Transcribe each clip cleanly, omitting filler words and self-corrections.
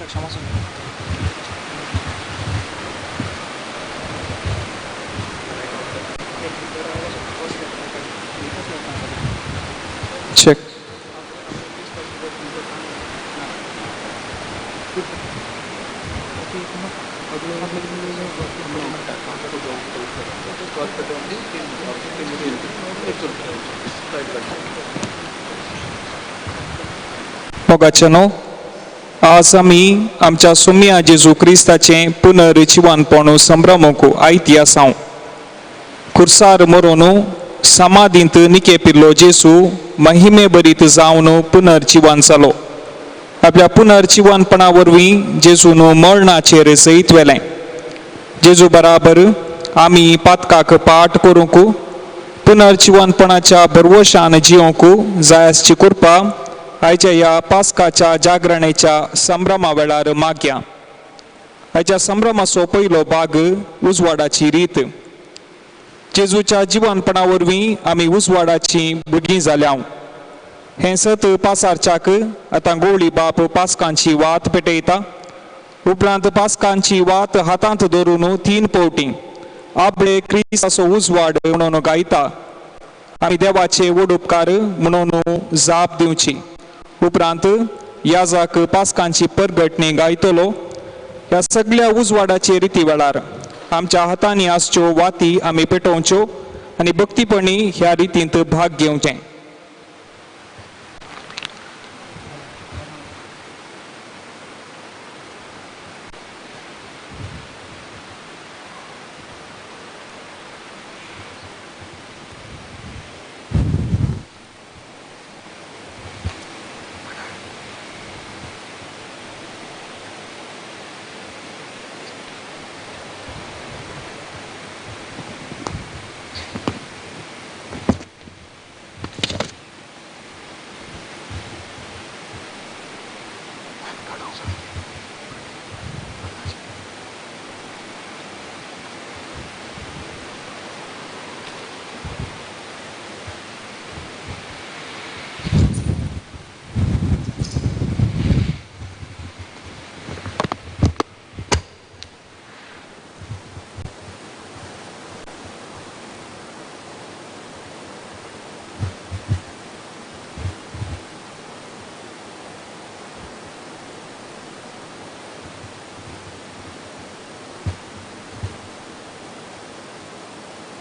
Check. मोगाच्यानो, आज आमी आमच्या सोम्या जेजू क्रिस्ताचें पुनर्जिवनपण संभ्रमूंक आयती आसाव. खुर्सार मरून समाधींत निकेपिल्लो जेजू महिमे बरीत जावन पुनर्जिवन जालो. आपल्या पुनर्जिवनपणा वरवीं जेजून मरणाचेर जैत व्हेलें. जेजू बराबर आमी पातकाक पाठ करूंक, पुनर्जिवनपणाच्या भरवशान जिवंक जाय आसची कृपा आयच्या ह्या पास्काच्या जागरणेच्या संभ्रमा वेळार मागया. आयच्या संभ्रमाचो पयलो भाग उजवाडाची रीत. जेजूच्या जिवनपणा वरवीं आमी उजवाडाची भुरगीं जाल्या. हें सत पासारच्याक आतां गोवळी बाप पास्कांची वात पेटयता. उपरांत पास्कांची वात हातांत धरून 3 पवटी आपले क्रिस्ताचो उजवाड म्हणून गायता. आमी देवाचे व्हड उपकार म्हणून जाप दिवची. उपरांत याजाक पास्कांची परगटणी गायतलो. ह्या सगळ्या उजवाडाचे रिती वेळार आमच्या हातांनी आसच्यो वाती आमी पेटोवच्यो आनी भक्तीपणी ह्या रितींत भाग घेवचें.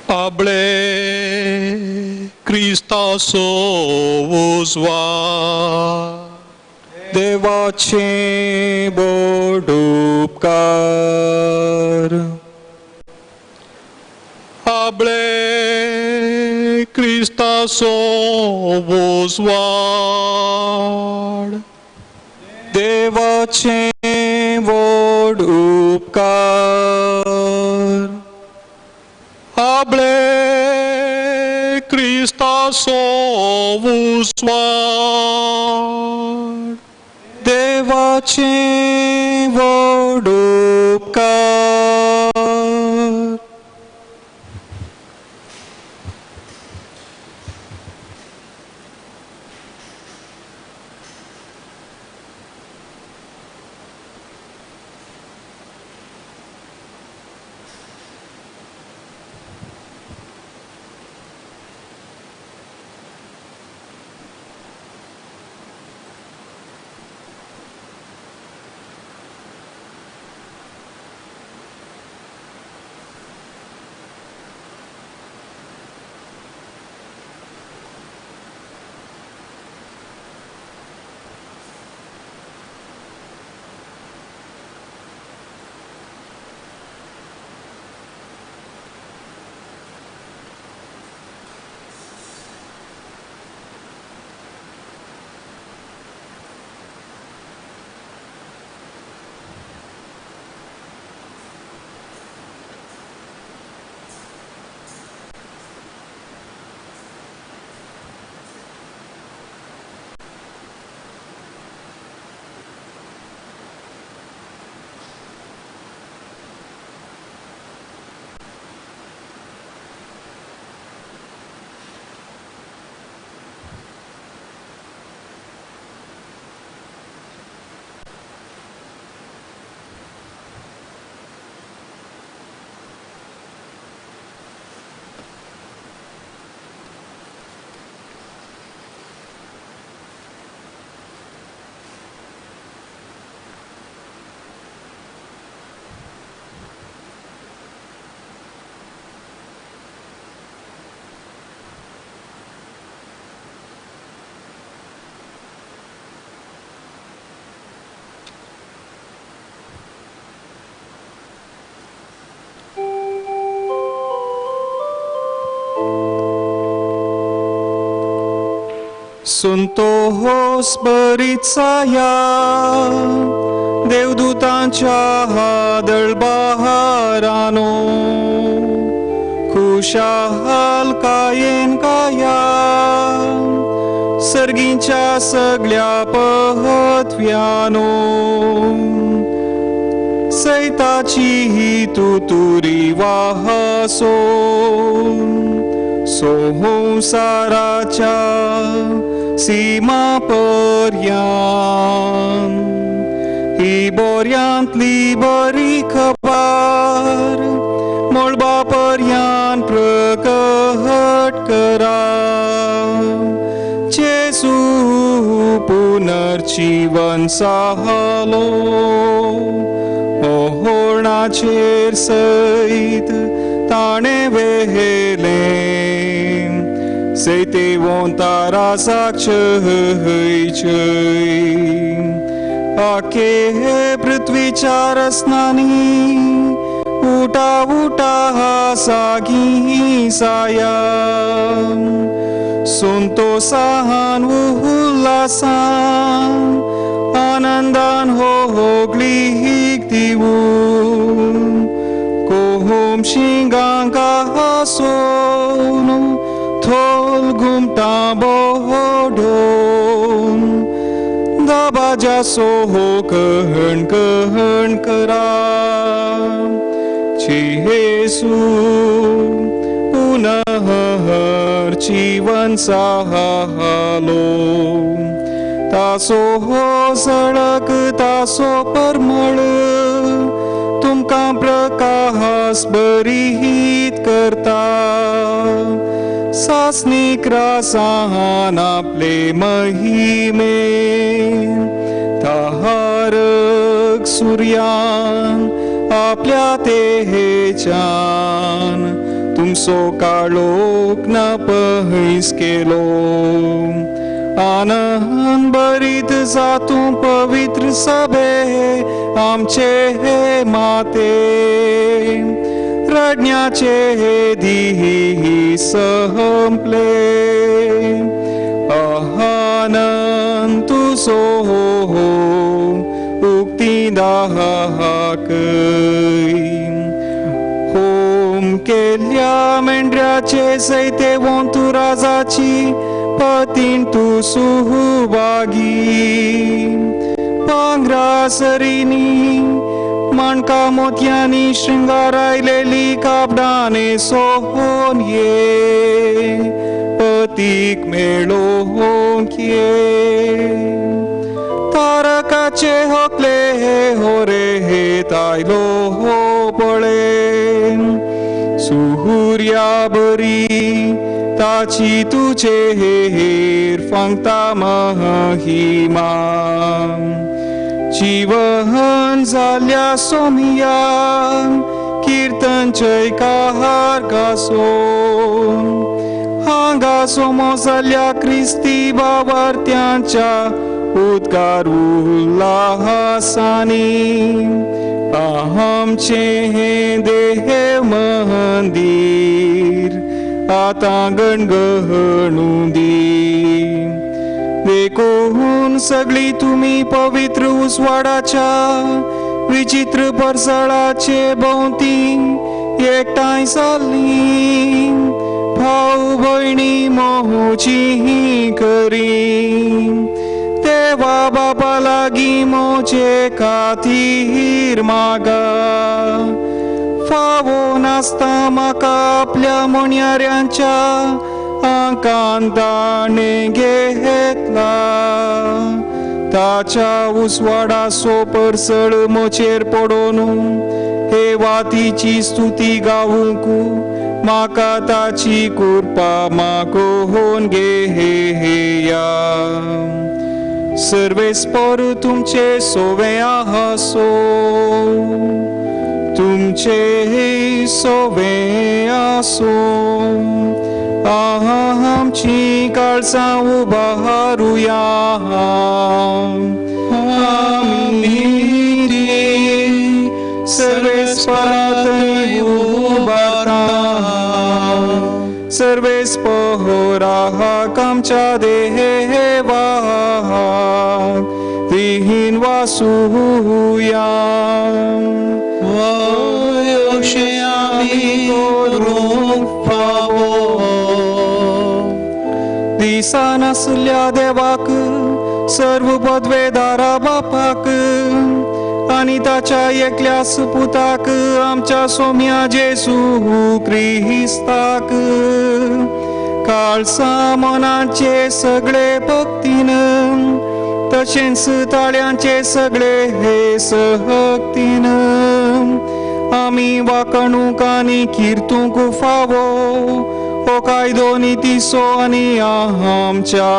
Able Cristaso उजवाड, देवाचे व्हड उपकार. Able Cristaso उजवाड, देवाचे व्हड उपकार. Able Cristaso उजवाड, देवाचे व्हड उपकार. संतोष बरीत साया देवदूतांच्या दळबहारानो खुशाल कायेन काया सर्गींच्या सगळ्या पहत्व्यानो सैताची ही तुतुरी वाहसो संवसाराच्या सीमा पर्यान ही बोऱ्यांतली बरी खबर मळबा पर्यान प्रकट करा जेजू पुनर्जीवन जालो ओहोर्णाचेर सयत ताणें व्हेलें सैतेवोंतारासाक छय छय आखे पृथ्वीच्या रसनांनी उठा उठा सागी साया संतोषान उल्हासान आनंदान होगलीक दिवून कोहोम शिंगांका हासोन थोल घुमटा बोडोन दाबाजा सोहो कहण कहण करा जेसू पुनर्जीवन जालो तासो हो सळक तासो परमळ तुमकां प्रकाश बरीत करता सासणीक रासान आपले महिमे तारक सुर्यान आपल्या तेजान तुमचो काळोख ना पयस केलो आनंद बरीत जातूं पवित्र सभे आमचे माते रडण्याचे दीस संपले आनंद तुजो उक्ती दाखय होम केल्या मेंढ्याचे सैते वोंतू राजाची पतीन तूं सुभागी पांगरा सरीनी माणका मोतयांनी शृंगारायलेली कापडाने सोहोन ये पतीक मेळोंक ये तारकाचे होकले होरे हे तायलो हो पळे सुर्या बरी ताची तुजेर फांगता महिमा जीवन जाल्या सोमिया कीर्तन जयकार गासो हांगा सोमो जाल्या क्रिस्ती बावार्थ्यांच्या उद्गार उल्हासांनी आमचें हें देव मंदीर आतां गणगणूं दी देखून सगळी तुमी पवित्र उजवाडाच्या विचित्र परसळाचे भोंवती एकठांय जाल्ली भाव भयणी मोहची करी देवा बापा लागीं मोजे खातीर मागा फावो नासता म्हाका आपल्या मोणयाऱ्यांच्या आंकान ताणें घेतला ताच्या उजवाडाचो परसळ मोचेर पडोन हे वातीची स्तुती गावूंक म्हाका ताची कृपा मागोवन घेया सर्वेस्पर तुमचे सोवे आसो तुमचे सोवे आसो आमची काळजां उबारुया आमी सर्वेस्परात उबारता सर्वेस्पराक आमच्या देवाक आसूया. वय अशें आमी करूंक फावो. दिसा नासल्या देवाक सर्व पदवेदारा बापाक आनी ताच्या एकल्या सुपुताक आमच्या सोम्या जेजू क्रिस्ताक काळसा मनाचे सगळे भक्तीन तशेंच ताळ्यांचे सगळे हे सहक्तीन आमी वाकणूक आनी किर्तूंक फावो हो कायदो नितीचो आनी आमच्या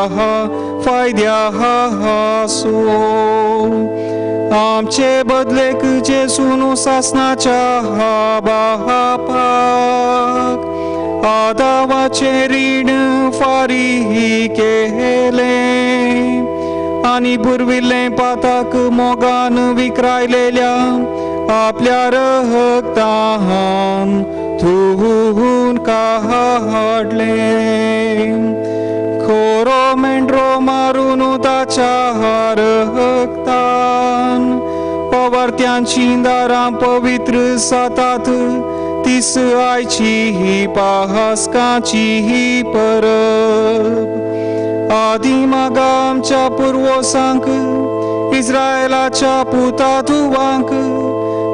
फायद्या आसो. आमचे बदलेक जेजून सासनाच्या बापाक आदावाचें रीण फारीक केलें आनी पुर्विल्लें पाताक मोगान विक्रायलेल्या आपल्या रक्तान धुवून काडलें. खोरो मेंढरो मारून ताच्या रक्तान पवर्त्यांची दारां पवित्र जातात तीस आयची ही पास्काची ही परब. आदी मागा आमच्या पुर्वसांक इस्रायलाच्या पुता धुवांक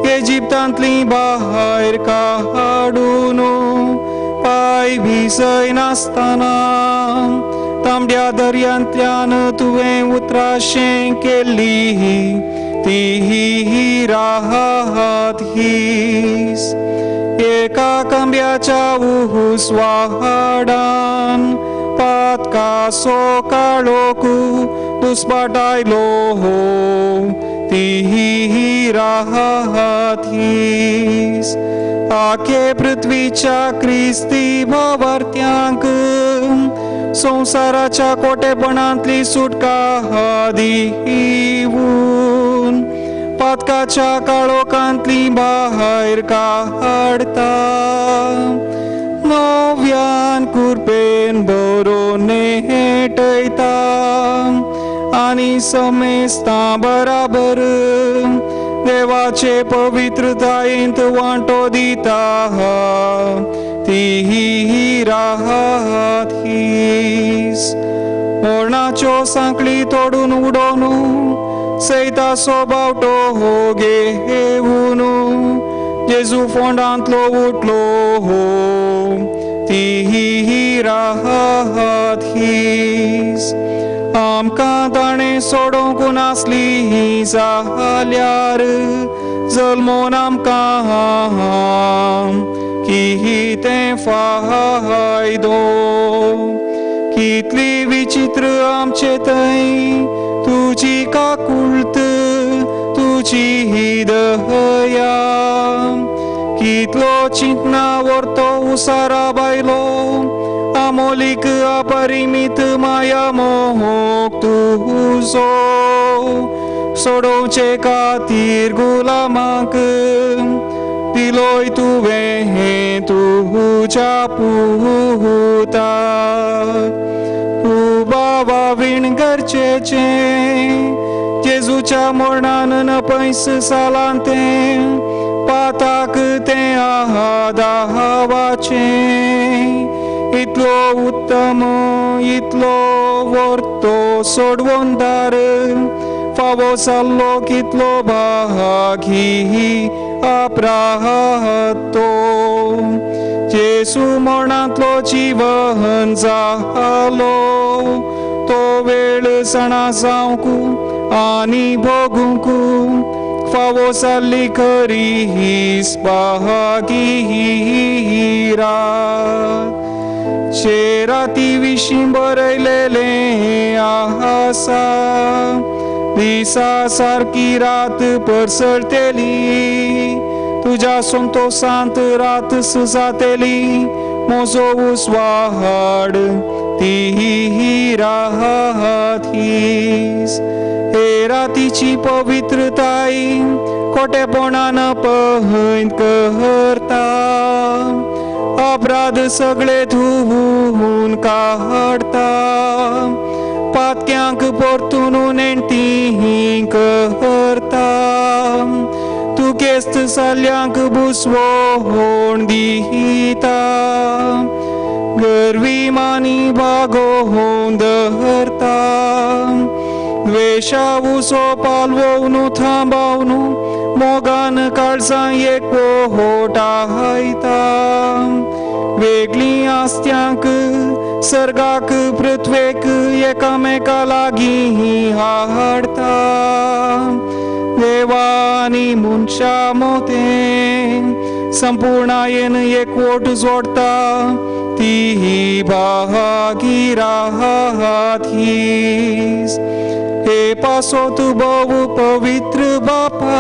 इजिप्तांतली भायर काडून पांय भिजयनासतना तांबड्या दर्यांतल्यान तुवें उतराशें केल्ली ती ही रात हीस. एका कांब्याच्या उसवाडान पातकासो काळोख दुस्पाटायलो हो ती ही रात हीस. आखे पृथ्वीच्या क्रिस्ती भावार्थ्यांक संवसाराच्या कोटेपणांतली सुटका दिवन पातकाच्या काळोखांतली भायर काडता नव्यान कुरपेन बरोवन नेटयता आनी समेस्तां बराबर देवाचे पवित्रतायेंत वांटो दिता ती ही रात हीस. मरणाच्यो सांकळी तोडून उडोवन सैताचो बावटो हो घेवन जेजू फोंडांतलो उठलो हो ती ही रात हीस. आमकां ताणें सोडोवंक नासली जाल्यार जल्मोन आमकां कितें फायदो. कितली विचित्र आमचे थंय तुजी काकुळट तुजी दया. कितलो चिंतना व्हरतो उसारा बायलो आमोलीक अपरिमीत माया मोग तुजो. सोडोवचे खातीर गुलामांक दिलोय तुवें तुज्या पुताक. बाबा वीण गरजेचें जेजूच्या मरणान नपैस जालां तें पाताक तें आदावाचें. इतलो उत्तम इतलो वर्तो सोडवणदार फावो जाल्लो कितलो भागी अपराध तो. जेजू मरणांतलो जिवन जालो तो वेळ जाणा जावंक आनी भोगूंक फावो जाल्ली खरी हीस भागी रात. जे राती विशीं बरयलेलें आसा दिसा सारकी रात परसळटली तुज्या संतोशांत रात जातली म्हजो उस्वाड ती ही रात हीस. हे रातीची पवित्रताय खोटेपणान पहन करता अपराध सगळे धुवून काडता. पातक्यांक परतून नेणती करता, तुगेस्त जाल्ल्यांक बुसवण दिता, गर्वी मानी बागोवन दवरता, द्वेशा उसो पालवोवन थांबावन मोगान काळजां एकवटायता, वेगळीं आस्त्यांक सर्गाक पृथ्वेक एकामेका लागीं हाडता, देवानी मनशा मोतें संपूर्णायेन एकवट जोडटा, ती भागी रातीस हे पासोत भोव पवित्र बापा,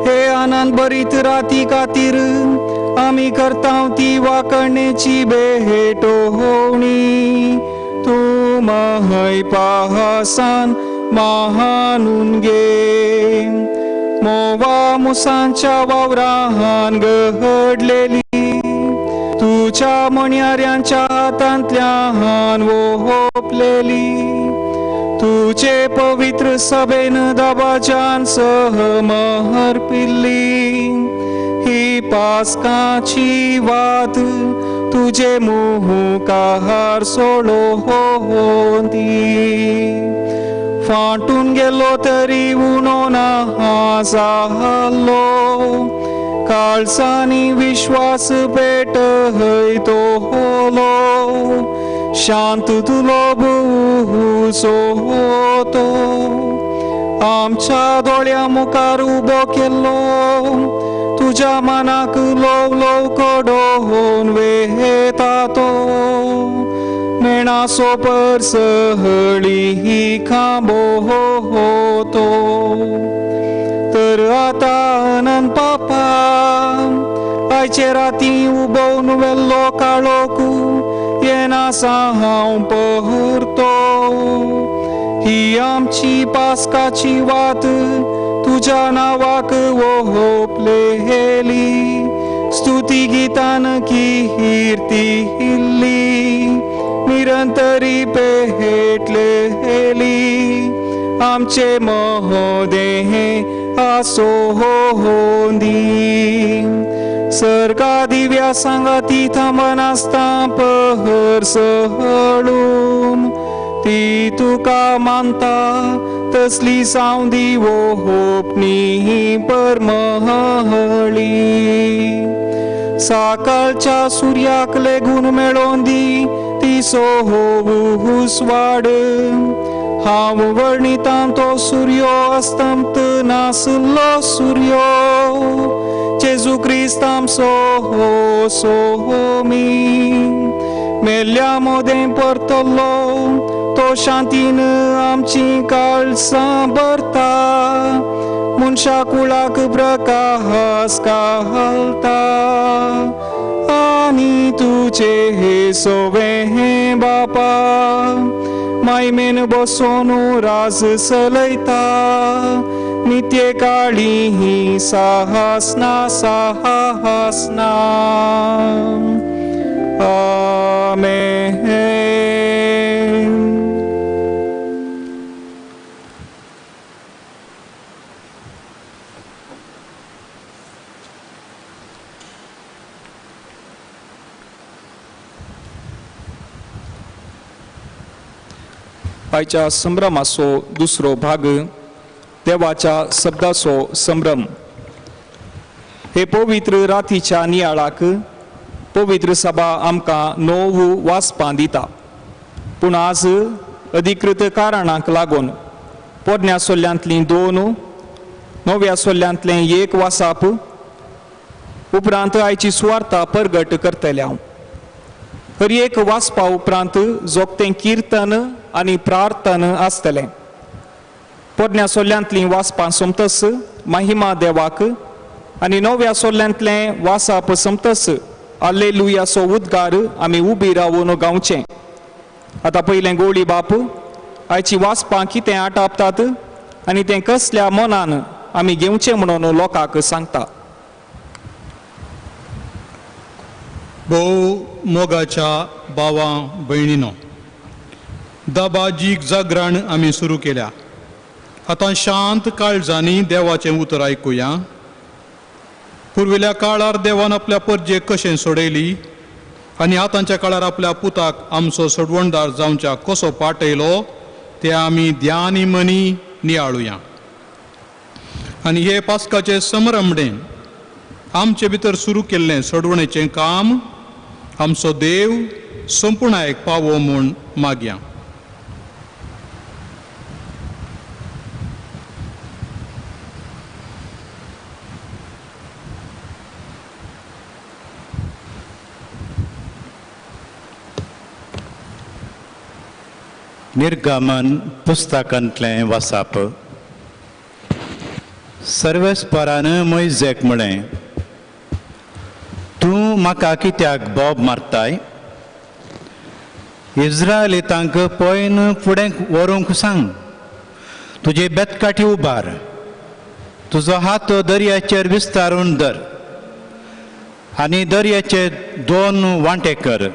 हे आनंद भरीत राती खातीर आमी करता ती वाकणेची भेटोवणी, तूं महय पासान महानून गे, मोवा मुसांच्या वावरान घडलेली, तुज्या मणयाऱ्यांच्या हातांतल्यान वोपलेली, तुजे पवित्र सभेन दबाज्यान सहमर्पिल्ली, ही पास्काची वात तुजे मुखार सोडोवन दी, फांटून गेलो तरी उणो ना जालो, काळसांनी विश्वास पेटयतलो, शांत तुलो बुसोतो, आमच्या दोळ्या मुखार उबो केल्लो, तुज्या मनाक ल्हव ल्हव कडोवन वेता तो, मेणासो पर सहळी खांबो तो, तर आतां अनंत पापा आयचे राती उबोवन वेल्लो काळोख येनासा हांव पहरतो, ही आमची पास्काची वात तुज्या नांवाक ओंपलेली, स्तुती गितान किर्तिल्ली, निरंतरी पेटलेली, आमचे महोदें आसोंदी, सर्गा दिव्या सांगाती थांबनासतां पहर सहळून, ती तुका मानता तसली सावंदी ओंपणी परमहळी, सकाळच्या सुर्याक लेगून मेळोन दी ती सोहूस वाड, हांव वर्णितां तो सुर्यो अस्तंत नासलो सुर्यो, जेजू क्रिस्त आमचो सोमी, मेल्ल्या मोदें परतलो तो शांतीन आमची काळसां भरता, मनशा कुळाक प्रकाश घालता, आनी तुजे सोवें बापा मायमेन बसोन राज चलयता, नित्य काळी साहसना साहसना, आमेन. आयच्या संभ्रमाचो दुसरो भाग देवाच्या शब्दाचो संभ्रम. हे पवित्र रातीच्या नियाळाक पवित्र सभा आमकां नोव वाचपां दिता, पूण आज अधिकृत कारणांक लागून पोरण्या सोल्यांतलीं दोन, नव्या सोल्यांतलें एक वासाप उपरांत आयची सुवार्ता परगट करतले हांव. हर एक वाचपा उपरांत जोगतें किर्तन आनी प्रार्थन आसतलें. पोरण्या सोल्यांतलीं वाचपां सोमतस महिमा देवाक आनी नव्या सोल्यांतलें वासाप सोमतस आल्लेलुयाचो उद्गार आमी उबी रावून गावचें. आतां पयलें गोळी बाप आयची वाचपां कितें आटापतात आनी तें कसल्या मनान आमी घेवचें म्हणून लोकांक सांगता. भोव मोगाच्या भावां भयणीनो, दबाजीक जागरण आमी सुरू केल्या. आतां शांत काळजांनी देवाचें उतर आयकुया. पुर्विल्ल्या काळार देवान आपल्या परजेक कशें सोडयली आनी आतांच्या काळार आपल्या पुताक आमचो सोडवणदार जावच्या कसो पाठयलो ते आमी ध्यानी मनी नियाळुया. आनी हे पास्काचे समरमडेन आमचे भितर सुरू केल्लें सोडवणेचें काम आमचो देव संपुर्णायक पावो म्हूण मागया. निर्गमन पुस्तकांतलें वसाप. सर्वेस्परान मोयजेक म्हळें, तूं म्हाका कित्याक बोब मारताय? इज्रायलितांक पळयन फुडें व्हरूंक सांग. तुजी बेतकाठी उबार, तुजो हात दर्याचेर विस्तारून धर आनी दर्याचे दोन वांटे कर.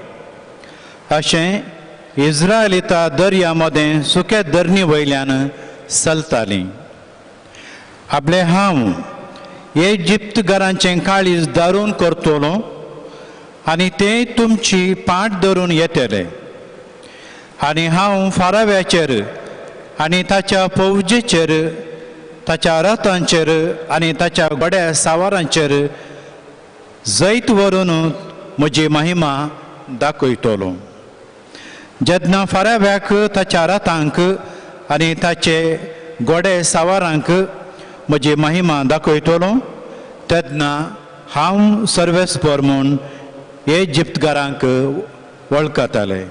अशें इज्रायलिता दर्या मदें सुके धरणी वयल्यान चलतालीं. आपले हांव इजिप्तगारांचें काळीज दारून करतलो आनी ते तुमची पाट धरून येतले. आनी हांव फाराव्याचेर आनी ताच्या फौजेचेर, ताच्या रथांचेर आनी ताच्या घोड्या सावारांचेर जैत व्हरून म्हजी महिमा दाखयतलो. जेन्ना फाराव्याक, ताच्या रथांक आनी ताचे घोडे सावारांक म्हजी महिमा दाखयतलो तेन्ना हांव सर्वेस्पर म्हूण इजिप्तगारांक वळखताले.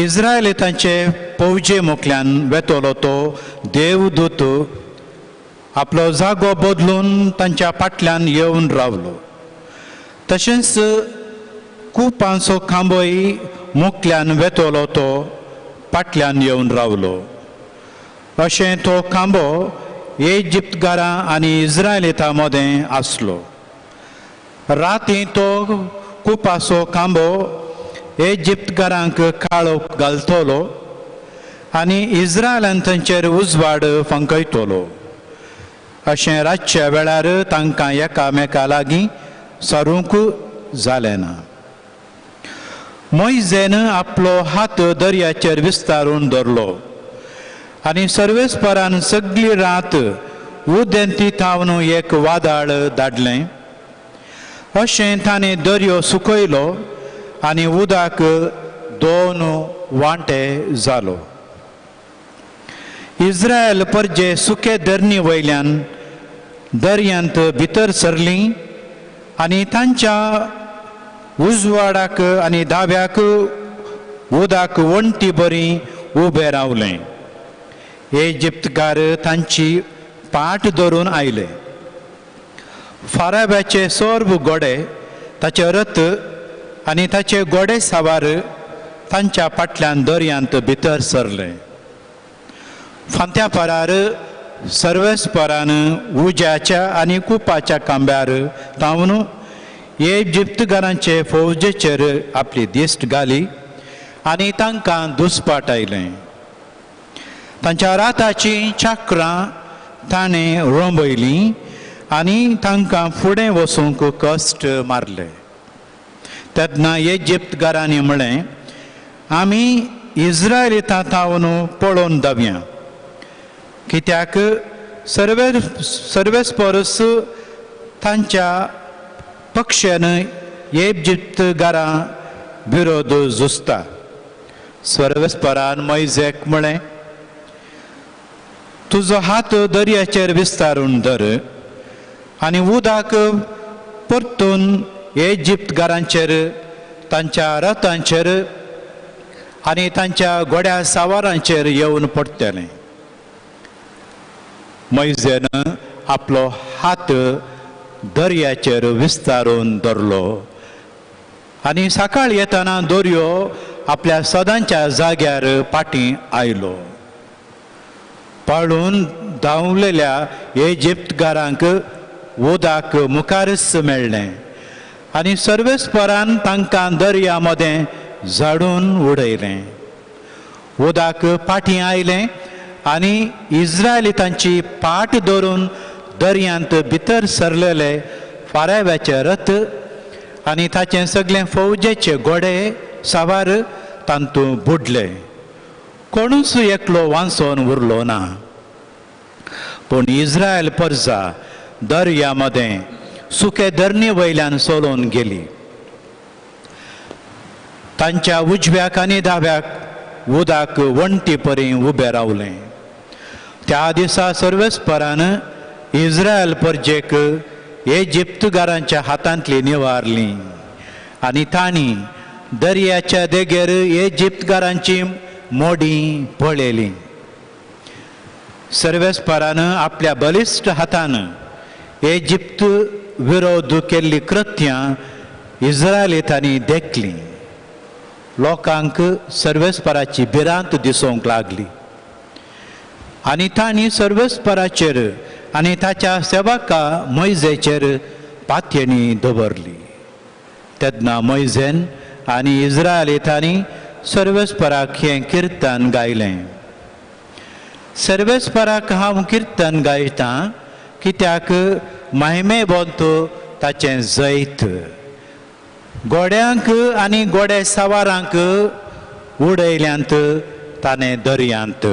इज्रायलितांचे फौजे मुखल्यान वेतलो तो देवदूत आपलो जागो बदलून तांच्या फाटल्यान येवन रावलो. तशेंच कुपांचो खांबोय मुखल्यान वेतलो तो फाटल्यान येवन रावलो. अशें तो खांबो इजिप्तगारां आनी इज्रायलितां मदें आसलो. राती तो कुपाचो खांबो इजिप्तगारांक काळोख घालतलो आनी इज्रायलान तांचेर उजवाड फांकयतलो. अशें रातच्या वेळार तांकां एकामेका लागीं सरूंक जालें ना. मोयजेन आपलो हात दर्याचेर विस्तारून धरलो आनी सर्वेस्परान सगळी रात उदेंती थावन एक वादळ धाडलें. अशें ताणें दर्यो सुकयलो आनी उदक दोन वांटे जालो. इज्रायल परजे सुके धरणी वयल्यान दर्यांत भितर सरलीं आनी तांच्या उजवाडाक आनी दाव्याक उदक वण्टी बरी उबें रावलें. इजिप्तकार तांची पाट धरून आयले. फाराब्याचे सर्व घोडे, ताचे रथ आनी ताचे घोडे सावार तांच्या फाटल्यान दर्यांत भितर सरले. फांत्या पारार सर्वेस्परान उज्याच्या आनी कुपाच्या खांब्यार तावन इजिप्तगारांचे फौजेचेर आपली दिश्ट घाली आनी तांकां दुस्पाट आयलें. तांच्या राताचीं चक्रां ताणें रोंबयलीं आनी तांकां फुडें वचूंक कश्ट मारले. तेन्ना इजिप्तगारांनी म्हळें, आमी इज्रायलितां थावन पळोवन दावया, कित्याक सर्वेस्परस तांच्या पक्षान इजिप्तगारां विरोध झुजता. सर्वेस्परान मोयजेक म्हळें, तुजो हात दर्याचेर विस्तारून धर आनी उदक परतून इजिप्तगारांचेर, तांच्या रथांचेर आनी तांच्या घोड्या सावारांचेर येवन पडटलें. मोयजेन आपलो हात दर्याचेर विस्तारून धरलो आनी सकाळ येतना दर्यो आपल्या सदांच्या जाग्यार फाटीं आयलो. पळून धांवलेल्या इजिप्तगारांक उदक मुखारच मेळ्ळें आनी सर्वेस्परान तांकां दर्या मदें झाडून उडयलें. उदक फाटीं आयलें आनी इस्रायलितांची पाट धरून दर्यांत भितर सरलेले फाराव्याचे रथ आनी ताचें सगळें फौजेचे घोडे सावार तांतू बुडले. कोणूच एकलो वांचोन उरलो ना. पूण इस्रायल परजा दर्या मदें सुके धरणे वयल्यान चलोवन गेली. तांच्या उजव्याक आनी दाव्याक उदक वण्टी परी उबें रावलें. त्या दिसा सर्वेस्परान इस्रायल परजेक इजिप्तगारांच्या हातांतली निवारली आनी तांणी दर्याच्या देगेर इजिप्तगारांची मोडी पळयली. सर्वेस्परान आपल्या बलिश्ट हातान इजिप्त विरोध केल्ली कृत्यां इस्रायलितांनी देखली. लोकांक सर्वेस्पराची भिरांत दिसूंक लागली आनी तांणी सर्वेस्पराचेर आनी ताच्या सेवका मोयजेचेर पातयेणी दवरली. तेन्ना मोयजेन आनी इस्रायलितांनी सर्वेस्पराक हें किर्तन गायलें. सर्वेस्पराक हांव किर्तन गायतां कित्याक महिमेवंत ताचें जैत. घोड्यांक आनी घोडे सवारांक उडयल्यांत ताणें दर्यांत.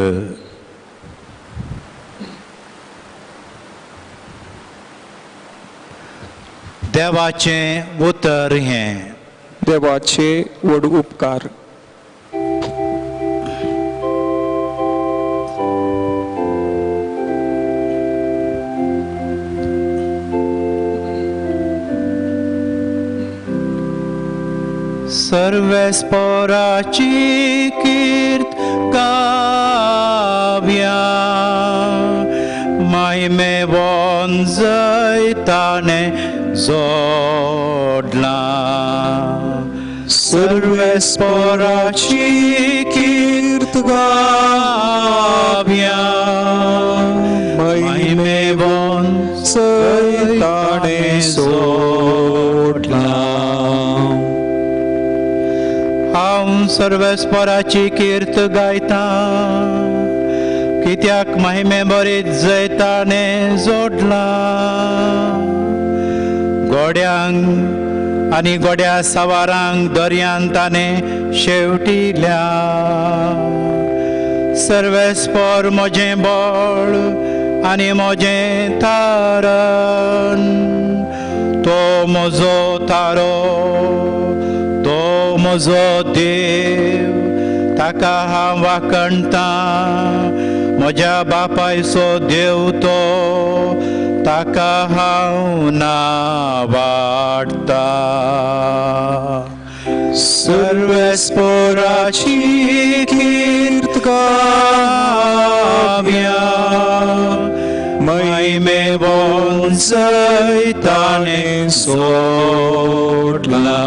देवाचें उतर हें. देवाचे व्हड उपकार. सर्वेस्पराची कीर्त गावया, महिमेवन जैताने जोडला. सर्वेस्पराची कीर्त गावया, महिमेवन जैताने जोडला. हांव सर्वेस्पराची कीर्त गायता कित्याक महिमे बरीच जैताने जोडला. घोड्यांक आनी घोड्या सवारांक दर्यांत ताणें शेवटिल्या. सर्वेस्पर म्हजें बळ आनी म्हजें तारण, तो म्हजो तारो, तो म्हजो देव, ताका हांव वाखणतां. म्हज्या बापायचो देव तो, ताका हांव नावाडटा. सर्वेस्पराची कीर्त गावया, महिमेवन जैताने सोडला.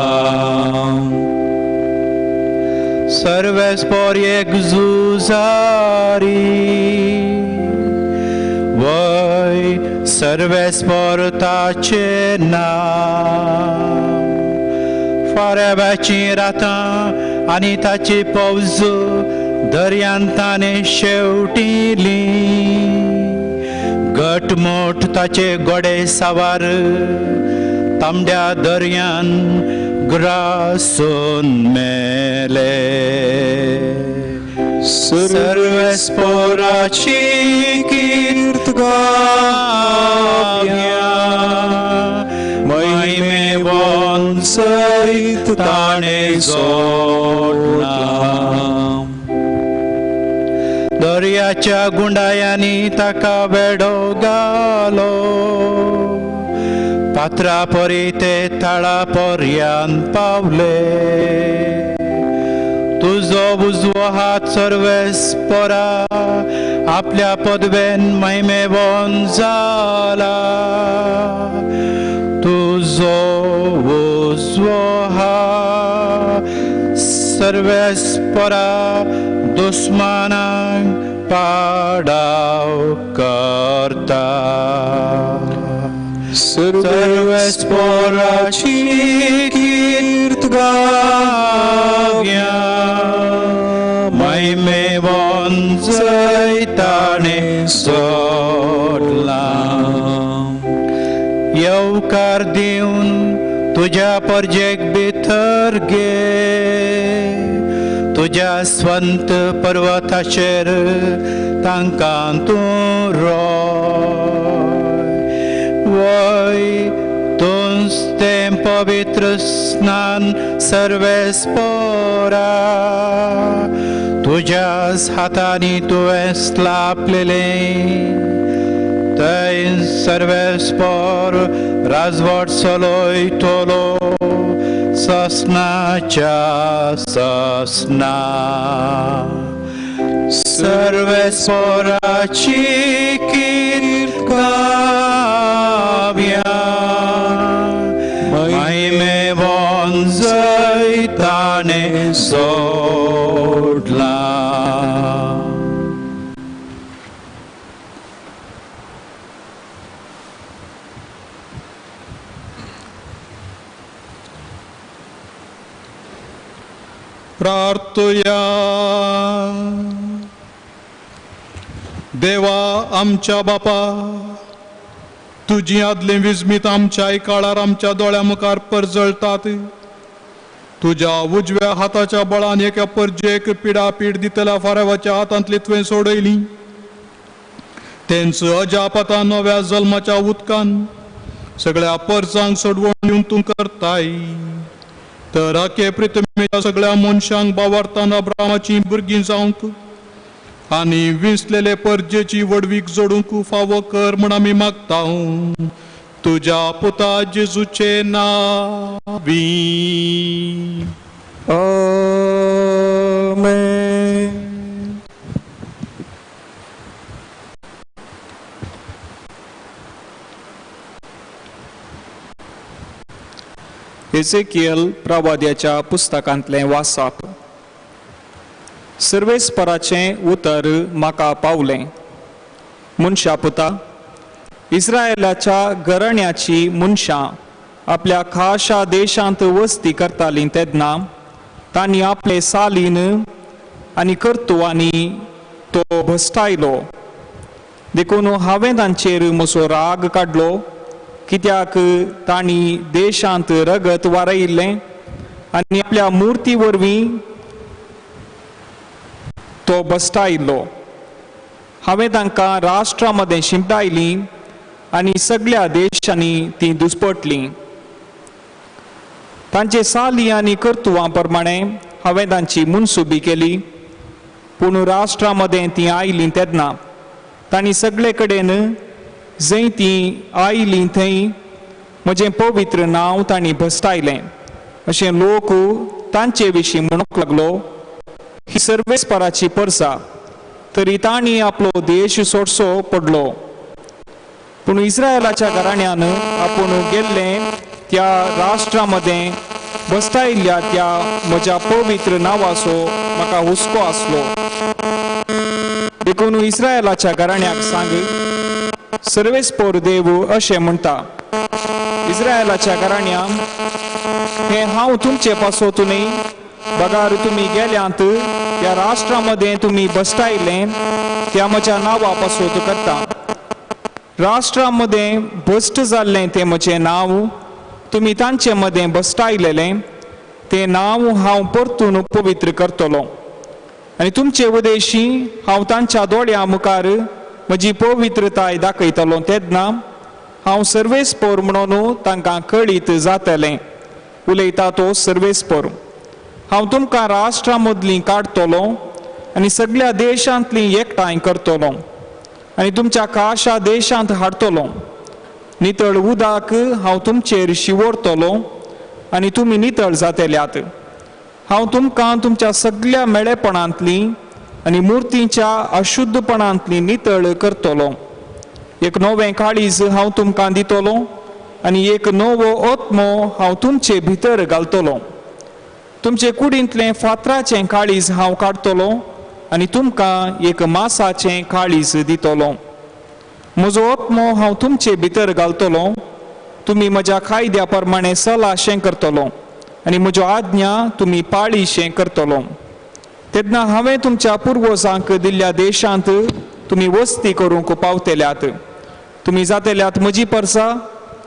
सर्वेस्पर एक झुजारी, वय सर्वेस्पर ताचें नांव. फाराव्याचीं रातां आनी ताची पौज दर्यांत ताणें शेवटिली. घटमूट ताचे घोडे सवार तांबड्या दर्यान ग्रासून मेले. सर्वेस्पराची कीर्त गावया, महिमेवन जैत ताणें जोडला. दर्याच्या गुंडायांनी ताका वेडो घालो, पात्रा परी ते थळा पर्यान पावले. तुजो उजवो हात सर्वेस्परा आपल्या पदवेन महिमेवन जाला. तुजो उजवो हात सर्वेस्परा दुस्मानांक पाडाव करता. सर्वेस्पोराची कीर्त गावया, महिमेवन जैताणे सोडला. येवकार दिवन तुज्या परजेक भितर घे, तुज्या स्वंत पर्वताचेर तांकां तूं रोय. वय तूंच तें पवित्र स्नान सर्वेस्पोरा, तुज्याच हातांनी तुवें स्लापलेलें थंय सर्वेस्पोर राजवट चलयतलो ससनाच्या ससना. सर्वेस्पोराची कीर्त गावया, महिमेवन जैताणे सोडला. प्रार्थुया. देवा आमच्या बापा, तुजी आदलीं विजमीत आमच्या काळार आमच्या दोळ्या मुखार परजळतात. तुज्या उजव्या हाताच्या बळान एका परजेक पिडापीड दितल्या फारावाच्या हातांतली तुवें सोडयली. तेंच अजाप आतां नव्या जल्माच्या उदकान सगळ्या परजांक सोडवून दिवन तूं करताय. तर आखे प्रितमेच्या सगळ्या मनशांक बावार्थान अब्रामाची भुरगीं जावंक आनी विंचलेले परजेची व्हडवीक जोडूंक फावो कर म्हूण आमी मागता तुज्या पुता जेजूचे नांवी. आमेन. एझेकियल प्रवाद्याच्या पुस्तकांतलें वासाप. सर्वेस्पराचें उतर म्हाका पावलें. मनशा पुता, इस्रायलाच्या घराण्याची मनशां आपल्या खाशा देशांत वस्ती करतालीं तेन्ना तांणी आपले सालीन आनी कर्तुवांनी तो भस्टायलो. देखून हांवें तांचेर म्हजो राग काडलो, कित्याक तांणी देशांत रगत वारयिल्लें आनी आपल्या मुर्ती वरवीं तो बसतायिल्लो. हांवें तांकां राष्ट्रां मदें शिंपडायलीं आनी सगळ्या देशांनी तीं दुस्पटलीं. तांचे साली आनी कर्तुवां प्रमाणें हांवें तांची मुनसुबी केली. पूण राष्ट्रां मदें तीं आयलीं तेन्ना तांणी सगळे कडेन जंय तीं आयलीं थंय म्हजें पवित्र नांव तांणी भस्टायलें. अशें लोक तांचे विशीं म्हणूंक लागलो, ही सर्वेस्पराची परसा. तरी तांणी आपलो देश सोडचो पडलो. पूण इस्रायलाच्या घराण्यान आपूण गेल्लें त्या राष्ट्रा मदें बसतायिल्ल्या त्या म्हज्या पवित्र नांवाचो म्हाका हुस्को आसलो. देखून इस्रायलाच्या घराण्याक सांग, सर्वेस्पोर देव अशें म्हणटा, इस्रायलाच्या घराण्या, हें हांव तुमचे पासत न्हय, बगार तुमी गेल्यांत त्या राष्ट्रा मदें तुमी बसतायलें त्या म्हज्या नांवा पासत करता. राष्ट्रा मदें भश्ट जाल्लें तें म्हजें नांव तुमी तांचे मदें बसतायलेलें तें नांव हांव परतून पवित्र करतलो. आनी तुमचे उदेशी हांव तांच्या दोळ्यां मुखार म्हजी पवित्रताय दाखयतलो. तेन्ना हांव सर्वेस्पोर म्हणून तांकां कळीत जातलें. उलयता तो सर्वेस्पोर. हांव तुमकां राष्ट्रां मदलीं काडटलो आनी सगळ्या देशांतलीं एकठांय करतलो आनी तुमच्या खाशा देशांत हाडटलो. नितळ उदक हांव तुमचेर शिंवरतलो आनी तुमी नितळ जातल्यात. हांव तुमकां तुमच्या सगळ्या मेळेपणांतलीं आनी मुर्तींच्या अशुद्धपणांतलीं नितळ करतलो. एक नवें काळीज हांव तुमकां दितलो आनी एक नवो आत्मो हांव तुमचे भितर घालतलो. तुमचे कुडींतलें फातराचें काळीज हांव काडटलो आनी तुमकां एक मासाचें काळीज दितलो. म्हजो आत्मो हांव तुमचे भितर घालतलो तुमी म्हज्या कायद्या प्रमाणे सलाशें करतलो आनी म्हज्यो आज्ञा तुमी पाळीशें करतलो. तेन्ना हांवें तुमच्या पुर्वजांक दिल्ल्या देशांत तुमी वस्ती करूंक पावतल्यात. तुमी जातल्यात म्हजी परसा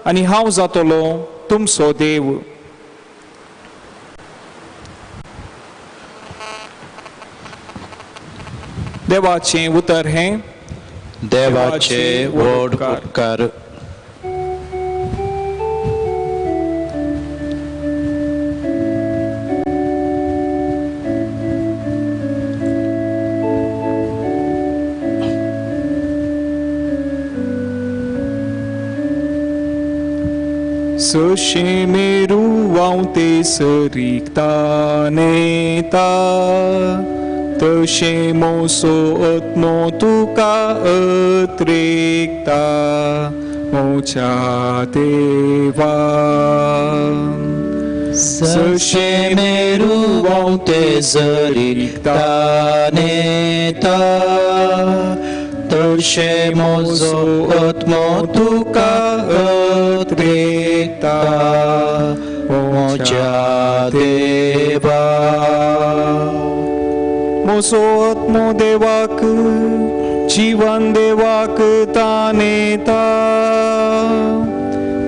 आनी हांव जातलो तुमचो देव. देवाचें उतर हें. देवाचे व्हड उपकार. सशे मेरू वावते सरिकता नेता तशें मोसो आत्मो तुका अत्रेकता मोच्या देवा. सशे मेरू वावते सरिकता नेता तशें मोजो आत्मो तुका अत्रेकता मोच्या देवा. मोसो आत्मो देवाक जीवन देवाक तानेता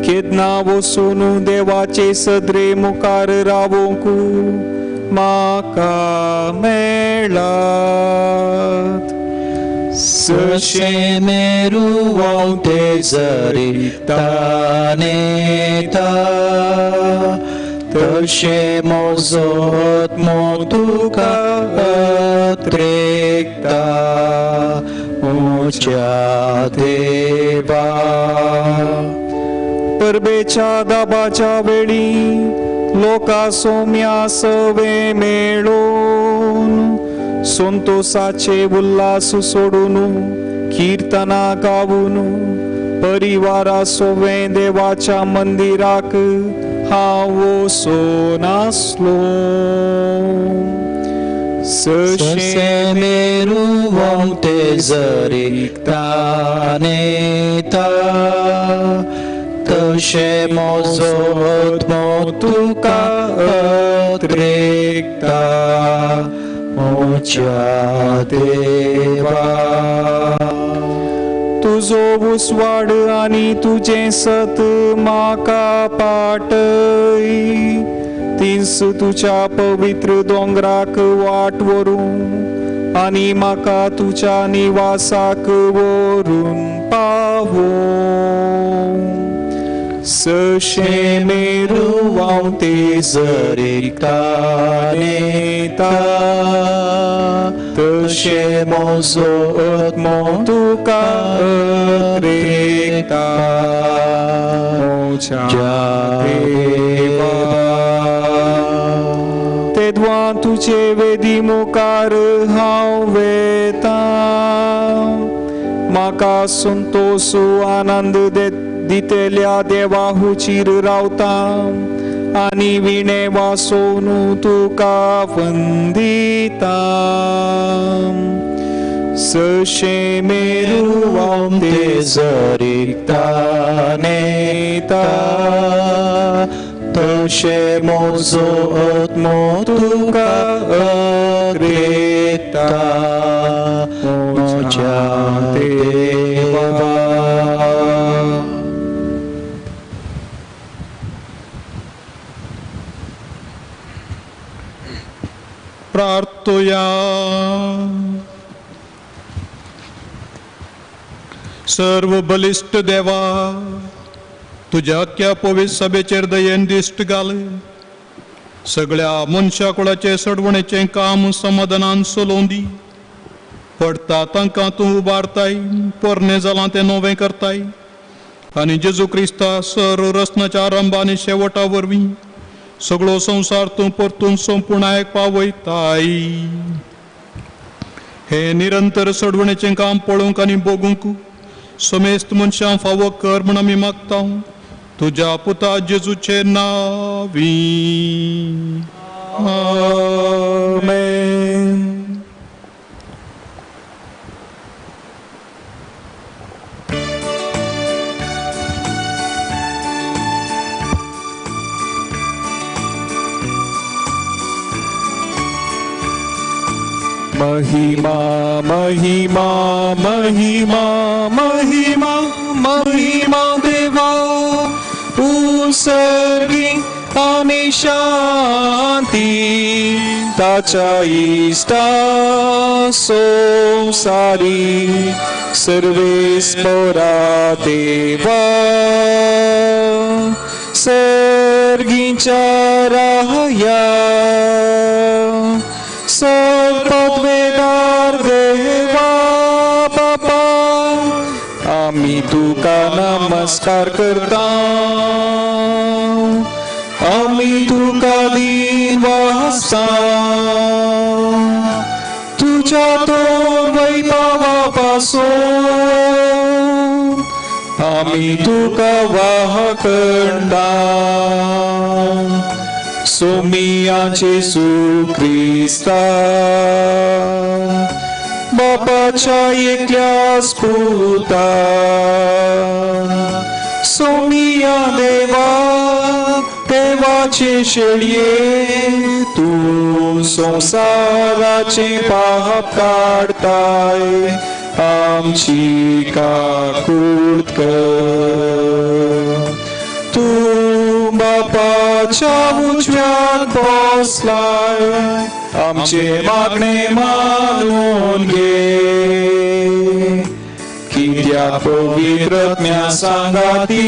केन्ना वसून देवाचे सदरे मुखार रावोंक म्हाका मेळात. सशे मेरू वावते सरिकता नेता तशें मोजो आत्मो तुका अत्रेकता मोच्या देवा. परबेच्या दाबाच्या वेळी लोका सोम्या सवे मेळून संतोषाचे उल्हास सोडून कीर्तना गावून परिवारा सोवे देवाच्या मंदिराक हांव वचून आसलो. सशे मेरू वावते सरिकता नेता तशें मोजो आत्मो तुका अत्रेकता मोच्या देवा. तुजो उस्वाड आनी तुजें सत म्हाका पाटय तीस तुज्या पवित्र दोंगराक वाट व्हरूं आनी म्हाका तुज्या निवासाक व्हरून पावों. सशे मेरू वावते सरिकता नेता तशें मोजो आत्मो तुका अत्रेकता मोच्या देवा. तेद्वा तुजे वेदी मुखार हांव वेता म्हाका संतोष आनंद दितेल्या देवा हुचीर रावता आनी विणे वासोन तुका वंदिता. सशे मेरू वावते सरिकता नेता तशें मोजो आत्मो तुका अत्रेकता मोच्या देवा. प्रार्थुया. सर्व बलिश्ट देवा तुज्या अख्ख्या पवित्र सभेचेर दयेन दिश्ट घाल. सगळ्या मनशा कुळाचे सडवणेचें काम समाधानान चलोवन दी. पडटा तांकां तूं उबारताय, पोरणें जालां तें नवें करताय आनी जेजू क्रिस्ता सर रचनाच्या आरंभ आनी शेवटा वरवीं सगळो संवसार तूं परतून संपुर्णायक पावयताय. हें निरंतर सोडवणेचें काम पळोवंक आनी भोगूंक समेस्त मनशां फावो कर म्हूण आमी मागता तुज्या पुता जेजूचे नांवी. आमेन. महिमा महिमा महिमा महिमा महिमा देवा उसर्गी आनी शांती ताच्या इश्टा संवसारी सर्वेस्पोरा देवा सर्गीच्या राया सर्वपदवेदार देवा बापा आमी तुका नमस्कार करता आमी तुका दिनवासा तुझ्या तोंड वैभवा पासून आमी तुका वाह करता सोमिया जेसू क्रिस्ता बापाच्या एकल्याच पुता सोमिया देवा देवाचे शेळये तूं संवसाराचे पाप काडताय आमची काकूट कर तूं बापाच्या उजव्यान बसलाय आमचे मागणे मानून घे कित्याक पवित्र आत्म्या सांगाती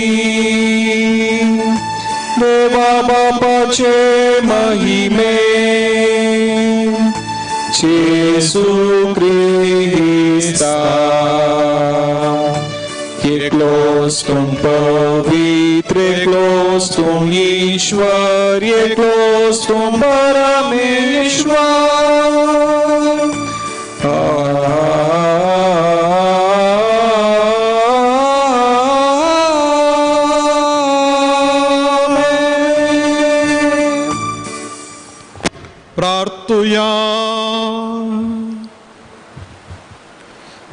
देवा बापाचे महिमे जेसू क्रिस्ता एकलोच तूं पवित्र एकलोच तूं ईश्वर एकलोच तूं परमेश्वर. आमेन. प्रार्थुया.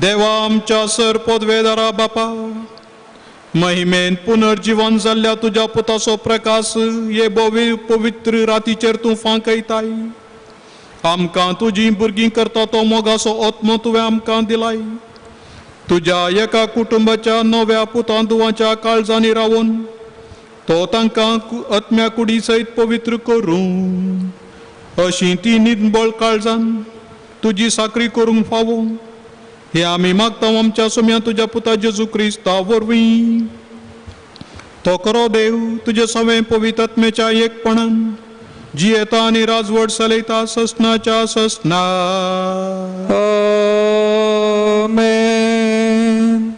देवा आमच्या सर पदवेदारा बापा महिमेन पुनर्जीवन जाल्ल्या तुज्या पुताचो प्रकाश हे भोवी पवित्र रातीचेर तूं फांकयताय. आमकां तुजी भुरगीं करता तो मोगाचो आत्मो तुवें आमकां दिलाय. तुज्या एका कुटुंबाच्या नव्या पुतां धुवांच्या काळजांनी रावून तो तांकां आत्म्या कुडी सयत पवित्र करूं अशी ती निर्बळ काळजान तुजी साकरी करूंक फावो हे आमी मागता आमच्या सोम्या तुज्या पुता जेजू क्रिस्ता वरवीं. तो खरो देव तुजे सवें पवित्र आत्म्याच्या एकपणान जियेता आनी राजवट चलयता ससनाच्या ससना. आमेन.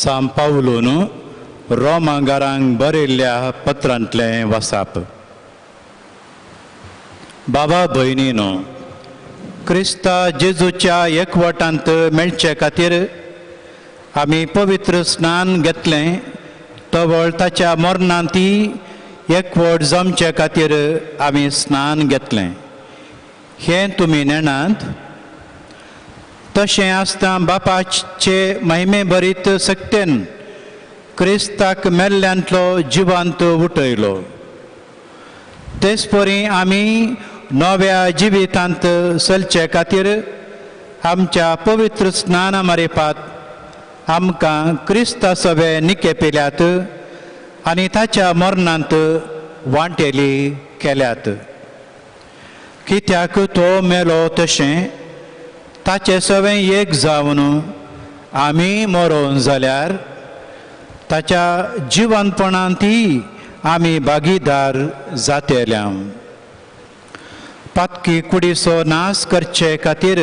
सांव पावलून रोमांगारांक बरयल्ल्या पत्रांतलें वासाप. बाबा भयणीनो, क्रिस्ता जेजूच्या एकवटांत मेळचे खातीर आमी पवित्र स्नान घेतलें तवळ ताच्या मरणांत एकवट जमचे खातीर आमी स्नान घेतलें हें तुमी नेणात. तशें आसतना बापाचे महिमे भरीत सक्तेन क्रिस्ताक मेल्ल्यांतलो जिवांत उठयलो. तेच परी आमी नव्या जिवितांत चलचे खातीर आमच्या पवित्र स्नाना मारिपात आमकां क्रिस्ता सवे निकेपिल्यात आनी ताच्या मरणांत वांटेली केल्यात. कित्याक तो मेलो तशें ताचे सवें एक जावन आमी मरोन जाल्यार ताच्या जिवनपणांतय आमी भागीदार जातेल्या. पातकी कुडीचो नाश करचे खातीर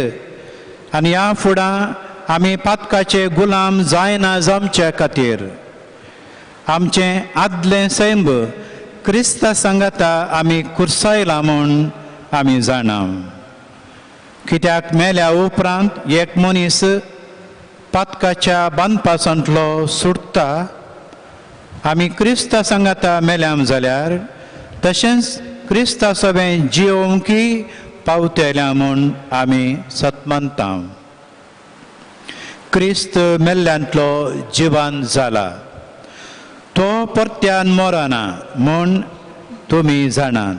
आनी ह्या फुडां आमी पातकाचे गुलाम जायना जमचे खातीर आमचें आदलें सैंब क्रिस्ता सांगाता आमी कुर्सायला म्हूण आमी जाणा. कित्याक मेल्या उपरांत एक मनीस पातकाच्या बांदपासांतलो सुटता. आमी क्रिस्ता सांगाता मेल्याम जाल्यार तशेंच क्रिस्ता सवें जियोवंकी पावतेल्या म्हूण आमी सतमानता. क्रिस्त मेल्ल्यांतलो जिवान जाला, तो परत्यान मरना म्हूण तुमी जाणात.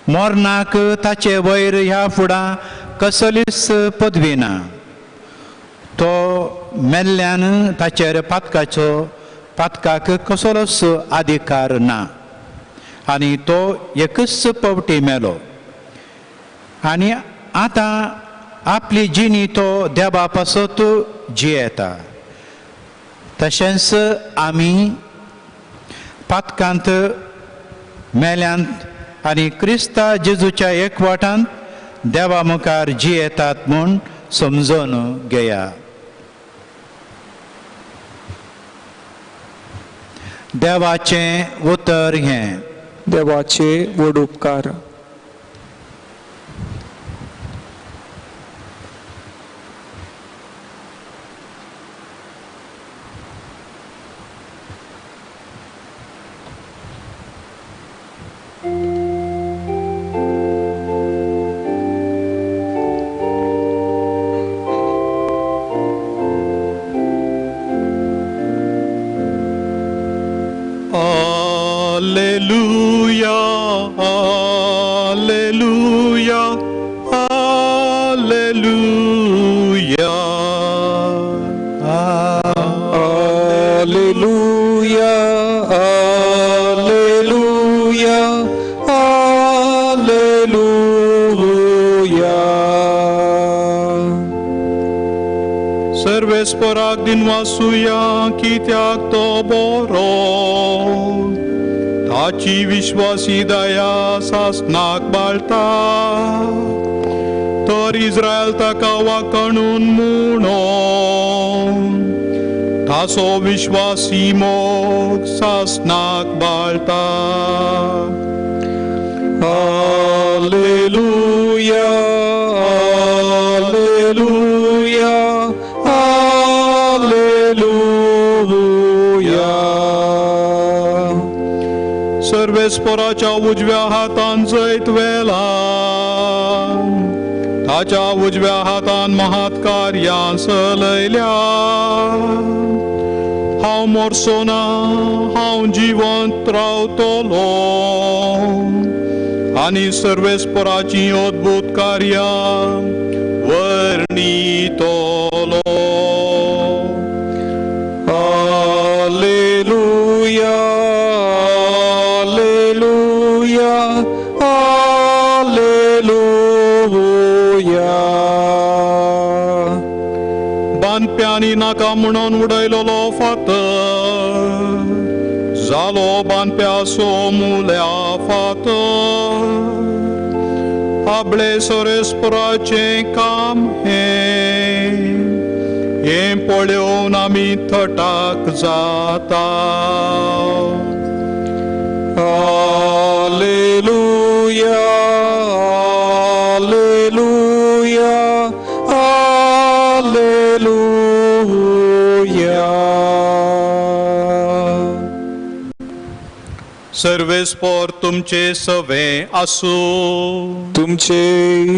मोरनाक ताचे वयर ह्या फुडां कसलीच पदवी ना. तो मेल्ल्यान ताचेर पातकाचो पातकाक कसलोच अधिकार ना आनी तो एकच पावटी मेलो आनी आतां आपली जिणी तो देवा पासत जियेता. तशेंच आमी पातकांत मेल्यांत आनी क्रिस्ता जेजूच्या एकवटांत देवा मुखार जियेतात म्हूण समजून घेया. देवाचें उतर हें. देवाचे व्हड उपकार. Alleluia, Alleluia, Alleluia. Alleluia, Alleluia, Alleluia. सर्वेस्पराक दिनवासुया कित्याक तो बरो, ताची विश्वासी दया सासनाक बाळता. तर इस्रायल ताका वाकणून म्हणून ताचो विश्वासी मोग सासनाक बाळता. Alleluia, Alleluia, Alleluia. सर्वेस्पराच्या उजव्या हातान जैत वेला, ताच्या उजव्या हातान महात कार्यां चलयल्या. हांव मोरचो ना, हांव जिवंत रावतलो आनी सर्वेस्पराचीं अद्भूत कार्यां वर्णितलो. Alleluia, Alleluia, Alleluia. बांदप्यांनी नाका म्हणून उडयलोलो फातर जालो बांदप्याचो मुल्या फातर. आपले सर्वेस्पराचें काम हें, हें पळोवन आमी थटाक जाता. Alleluia, Alleluia, Alleluia. सर्वेस्पर तुमचे सवे आसूं. तुमचे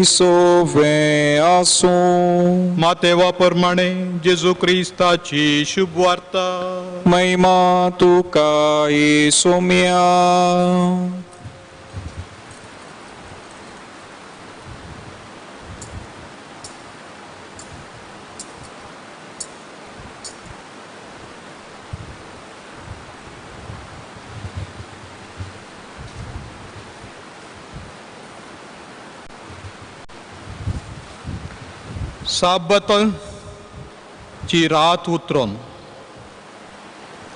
सोवे आसूं. मातेवा प्रमाणे जेजू क्रिस्ताची शुभवार्ता. महिमा तुका येसुम्या. साबताची रात उतरून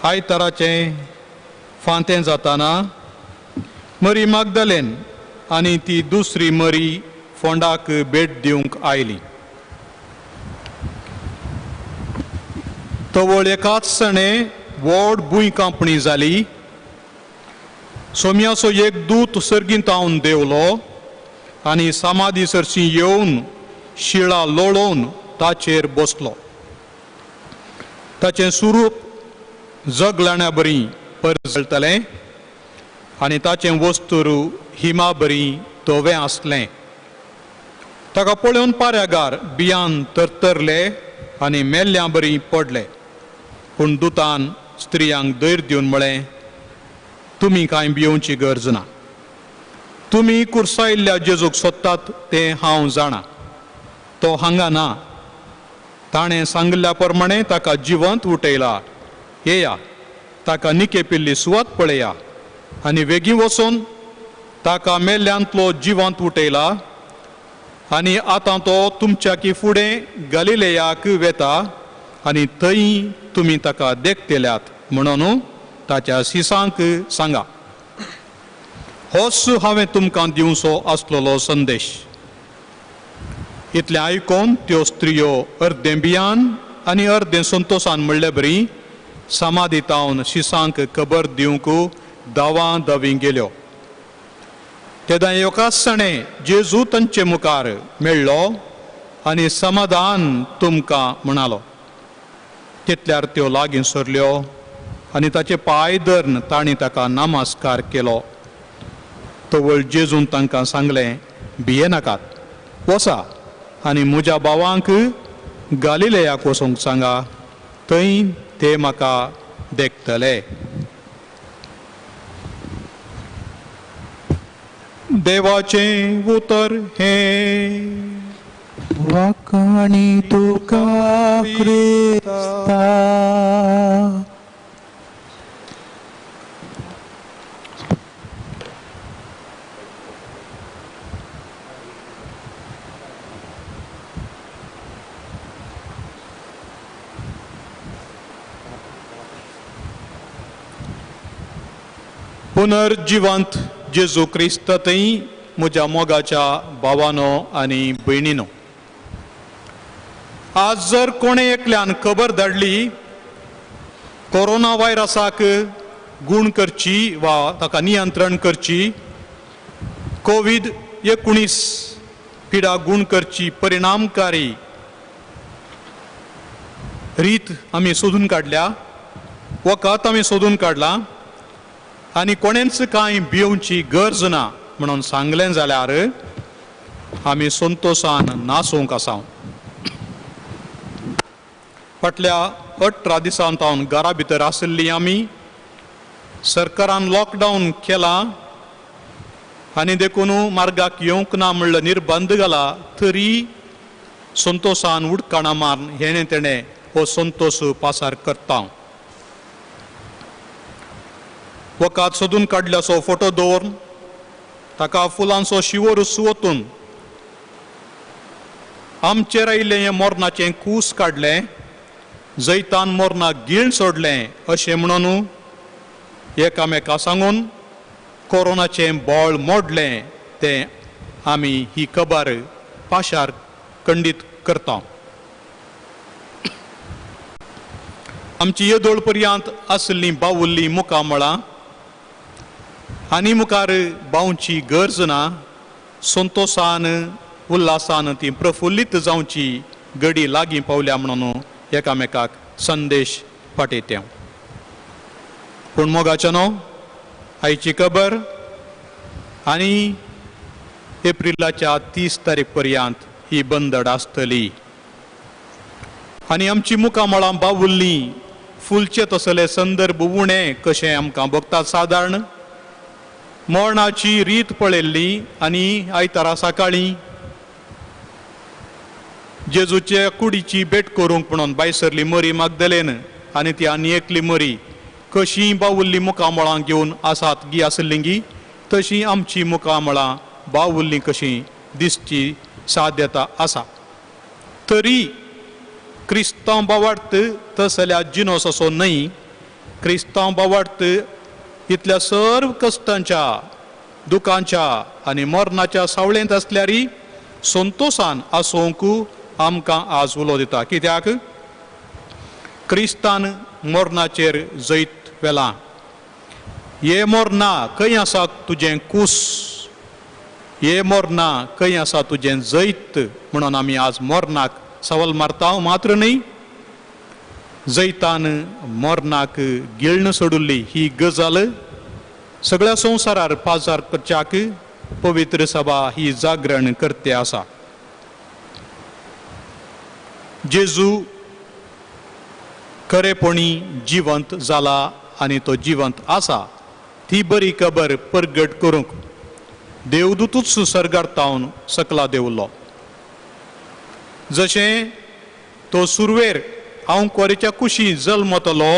आयताराचें फांतें जाताना मरी मागदलेन आनी ती दुसरी मरी फोंडाक भेट दिवंक आयली. तवळ एकाच सणे व्हड भूंय कांपणी जाली. सोम्याचो एक दूत सर्गींत देंवलो आनी समाधी सरशी येवन शिळा लोळोवन ताचेर बसलो. ताचें स्वरूप जगलाण्या बरी परजळटलें आनी ताचें वस्तूर हिमा बरी धवें आसलें. ताका पळोवन पाऱ्यागार बियान तरतरले आनी मेल्ल्या बरी पडले. पूण दुतान स्त्रियांक धैर्य दिवन म्हळें, तुमी कांय भियोवची गरज ना. तुमी कुर्सायल्ल्या जेजूक सोदतात तें हांव जाणा. तो हांगा ना. ताणें सांगिल्ल्या प्रमाणें ताका जिवंत उठयला. येया, ताका निकेपिल्ली सुवात पळया आनी वेगीं वचून ताका मेल्ल्यांतलो जिवंत उठयला आनी आतां तो तुमच्याकी फुडें गलिलेयाक वेता आनी थंय तुमी ताका देखतल्यात म्हणून ताच्या सिसांक सांगा. होच हांवें तुमकां दिवचो आसलेलो संदेश. इतलें आयकून त्यो स्त्रियो अर्दें भियान आनी अर्दें संतोशान म्हणले बरी समाधी तावन शिसांक खबर दिवंक दावां दावी गेल्यो. तेदां एकाच जेजू तांचे मुखार मेळ्ळो आनी समाधान तुमकां म्हणालो. तितल्यार त्यो लागीं सरल्यो आनी ताचे पांय धरून तांणी ताका नमस्कार केलो. तवळ जेजून तांकां सांगलें, भियेनाकात, वसा आनी म्हज्या भावांक गालिलेयाक वचूंक सांगा, थंय ते म्हाका देखतले. देवाचें उतर हें. वाखाणी तुका क्रिस्ता. पुनर्जिवंत जेजू क्रिस्त थंय म्हज्या मोगाच्या भावानो आनी भयणीनो, आज जर कोणें एकल्यान खबर धाडली कोरोना व्हायरसाक गूण करची वा ताका नियंत्रण करची, कोवीड 19 पिडा गूण करची परिणामकारी रीत आमी सोदून काडल्या, वखद आमी सोदून काडला आनी कोणेंच कांय भियोवची गरज ना म्हणून सांगलें जाल्यार आमी संतोशान नासूंक आसा. फाटल्या 18 दिसां तावन घरा भितर आशिल्ली आमी. सरकारान लॉकडावन केला आनी देखून मार्गाक येवंक ना म्हणलं निर्बंध घाला, तरी संतोशान उडकाणां मारून हेणें तेणें हो संतोश पासार करता. वखद सोदून काडल्याचो फोटो दवरून ताका फुलांचो शिंवर सुवतून आमचेर आयिल्लें हें मरणाचें कूस काडलें, जैतान मरणाक गिळ सोडलें अशें म्हणून एकामेका सांगून कोरोनाचें बळ मोडलें तें आमी ही खबर पाशार खंडीत करता. आमची येदोळ पर्यंत आशिल्लीं बावुल्लीं मुखामळां आनी मुखार बावची गरज ना, संतोशान उल्हासान ती प्रफुल्लीत जावची गडी लागीं पावल्या म्हणून एकामेकाक संदेश पाठयता. पूण मोगाचें न्हू आयची खबर आनी एप्रिलाच्या 30 तारीख पर्यंत ही बंदड आसतली आनी आमची मुखामळां बावुल्लीं फुलचे तसले संदर्भ उणें कशें आमकां भोगतात. सादारण मरणाची रीत पळयल्ली आनी आयतारा सकाळीं जेजूचे कुडीची भेट करूंक म्हणून भायसरली मरी मागदलेन आनी ती आनी एकली मरी कशी बावुल्ली मुखामळां घेवन आसात गी आसली गी तशी आमची मुखामळां बावुल्ली कशी दिसची साध्यता आसा. तरी क्रिस्तांव बावार्थ तसल्या जिनोस असो न्हय, क्रिस्तांव बावार्थ इतल्या सर्व कश्टांच्या दुखांच्या आनी मरणाच्या सावळेंत आसल्यारय संतोशान आसूंक आमकां आज उलो दिता. कित्याक क्रिस्तान मरणाचेर जैत व्हेलां. हे मरणा खंय आसा तुजें कूस, हे मरणा खंय आसा तुजें जैत म्हणून आमी आज मरणाक सवाल मारता. मात्र न्हय, जैतान मरणाक गिळण सोडुल्ली ही गजाल सगळ्या संवसारार पाजार करच्याक पवित्र सभा ही जागरण करते आसा. जेजू खरेपणी जिवंत जाला आनी तो जिवंत आसा ती बरी खबर परगट करूंक देवदूतूच सर्गार तावन सकला देवलो. जशें तो सुरवेर हांव कोरेच्या कुशी जल्मतलो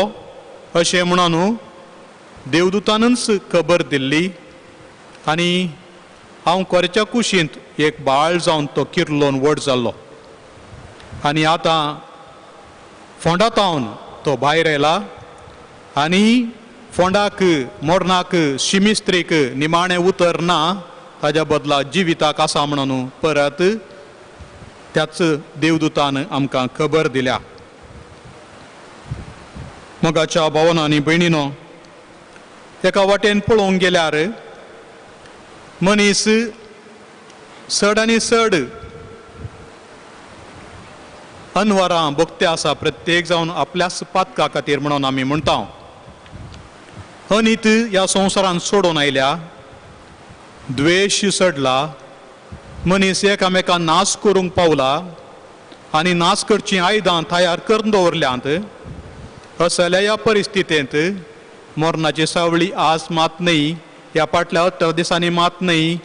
अशें म्हणून देवदूतानच खबर दिल्ली आनी हांव कोरेच्या कुशींत एक बाळ जावन तो किर्लोन व्हड जाल्लो आनी आतां फोंडा तावन तो भायर आयला आनी फोंडाक मोरनाक शिमिस्त्रीक निमाणें उतर ना, ताज्या बदला जिविताक आसा म्हणून परत त्याच देवदूतान आमकां खबर दिल्या. मोगाच्या भावना आनी भयणीनो, एका वाटेन पळोवंक गेल्यार मनीस चड आनी चड अनवरां भोगते आसा, प्रत्येक जावन आपल्याच पातका खातीर म्हणून आमी म्हणटा. अनीत ह्या संवसारान सोडून आयल्या, द्वेश चडला, मनीस एकामेका नाश करूंक पावला आनी नाश करचीं आयदां तयार करून दवरल्यांत. असल्या ह्या परिस्थितींत मरणाची सावळी आज मात न्हय, ह्या फाटल्या 18 दिसांनी मात न्हय,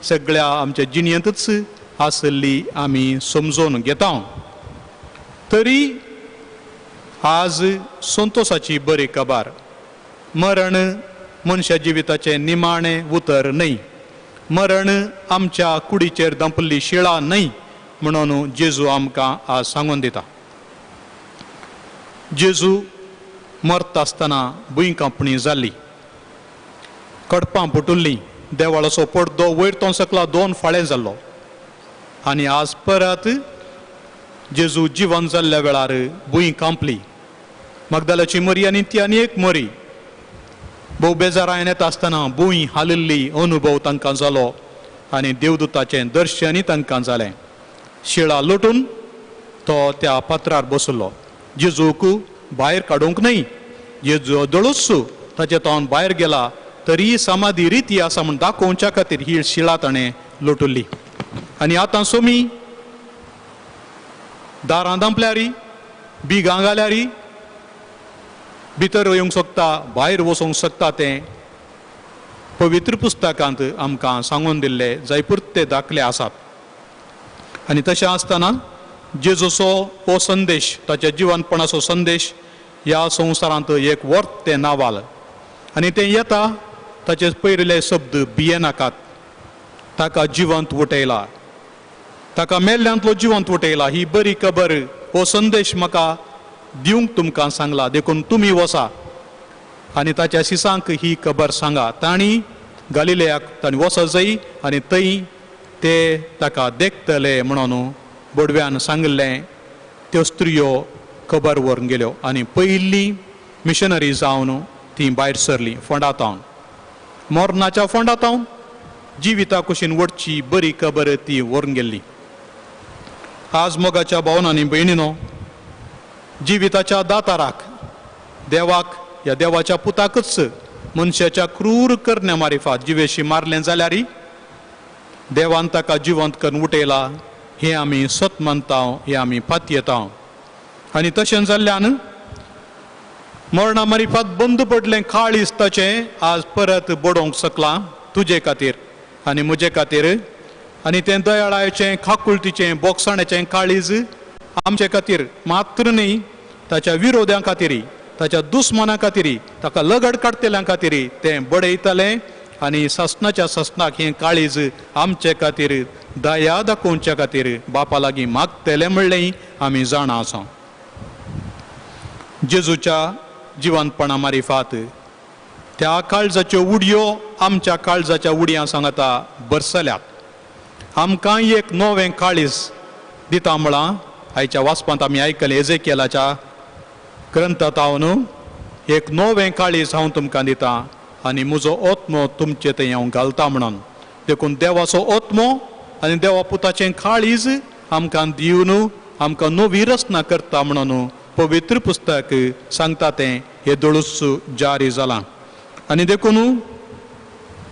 सगळ्या आमच्या जिणेंतच आसली आमी समजून घेता. तरी आज संतोसाची बरी खबर, मरण मनशा जिविताचें निमाणें उतर न्हय, मरण आमच्या कुडीचेर दंपल्ली शिळा न्हय म्हणून जेजू आमकां आज सांगून दिता. जेजू मरता आसतना भुंयकांपणी जाल्ली, कडपां फुटुल्लीं, देवाळाचो पडदो वयर तो सकला 2 फाळे जाल्लो आनी आज परत जेजू जिवन जाल्ल्या वेळार भूंय कांपली. मगदालाची मरी आनी ती आनी एक मरी भोव बेजारायन येता आसतना भूंय हालिल्ली अनुभव तांकां जालो आनी देवदूताचें दर्शनय तांकां जालें. शिळा लोटून तो त्या पात्रार बसलो. जेजूक भायर काडूंक न्हय, जेजू दळूच ताचे तोंड भायर गेला तरी समाधी रिती आसा म्हूण दाखोवच्या खातीर ही शिळा ताणें लोटुल्ली. आनी आतां सोमी दारां दांपल्यारी बिगां घाल्यारी भितर येवंक शकता, भायर वचूंक शकता, तें पवित्र पुस्तकांत आमकां सांगून दिल्ले जायपुरते दाखले आसात. आनी तशें आसतना जेजूचो हो संदेश, ताच्या जिवनपणाचो संदेश ह्या संवसारांत एक वर्त तें नावाल आनी तें येता ताचे पयरिल्ले शब्द भियेनाकात, ताका जिवंत उठयला, ताका मेल्ल्यांतलो जिवंत उठयला, ही बरी खबर, हो संदेश म्हाका दिवंक तुमकां सांगला, देखून तुमी वसा आनी ताच्या शिसांक ही खबर सांगा. तांणी गालिलेयाक तांणी वचत जाय आनी थंय ते ताका देखतले म्हणून बोडव्यान सांगिल्लें. त्यो स्त्रियो खबर व्हरून गेल्यो आनी पयली मिशनरी जावन ती भायर सरली फोंडा तावन, मरणाच्या फोंडा तावन जिविता कुशीन वडची बरी खबर ती व्हरून गेल्ली. आज मोगाच्या भावना आनी भयणीनो, जिविताच्या दाताराक देवाक ह्या देवाच्या पुताकच मनशाच्या क्रूर करण्या मारिफात जिवेशी मारलें जाल्यार देवान ताका जिवंत करून उठयला हें आमी सत मानता, हें आमी पातयेता. आनी तशें जाल्ल्यान मरणा मारिफात बंद पडलें काळीज ताचें आज परत बडोवंक शकलां तुजे खातीर आनी म्हजे खातीर. आनी तें दयाळाचें, खाकुळतीचें, बोगसाण्याचें काळीज आमचे खातीर मात्र न्हय, ताच्या विरोध्यां खातीर, ताच्या दुस्माना खातीर, ताका लगड काडटल्यां खातीर तें बडयतलें आनी सासणाच्या सासणाक हें काळीज आमचे खातीर दया दाखोवच्या खातीर बापा लागीं मागतलें म्हणलें आमी जाणा आसा. जेजूच्या जिवनपणा मारिफात त्या काळजाच्यो उडयो आमच्या काळजाच्या उडयां सांगता बरसल्यात. आमकां एक नवें काळीज दिता म्हळां आयच्या वाचपांत आमी आयकलें एजेकियलाच्या ग्रंथांत एक नवें काळीज हांव तुमकां दिता आनी म्हजो आत्मो तुमचे थंय हांव घालता म्हणून. देखून देवाचो आत्मो आनी देवा पुताचें काळीज आमकां दिवन आमकां नवी रचना करता म्हणून पवित्र पुस्तक सांगता तें हे दोळूच जारी जालां. आनी देखून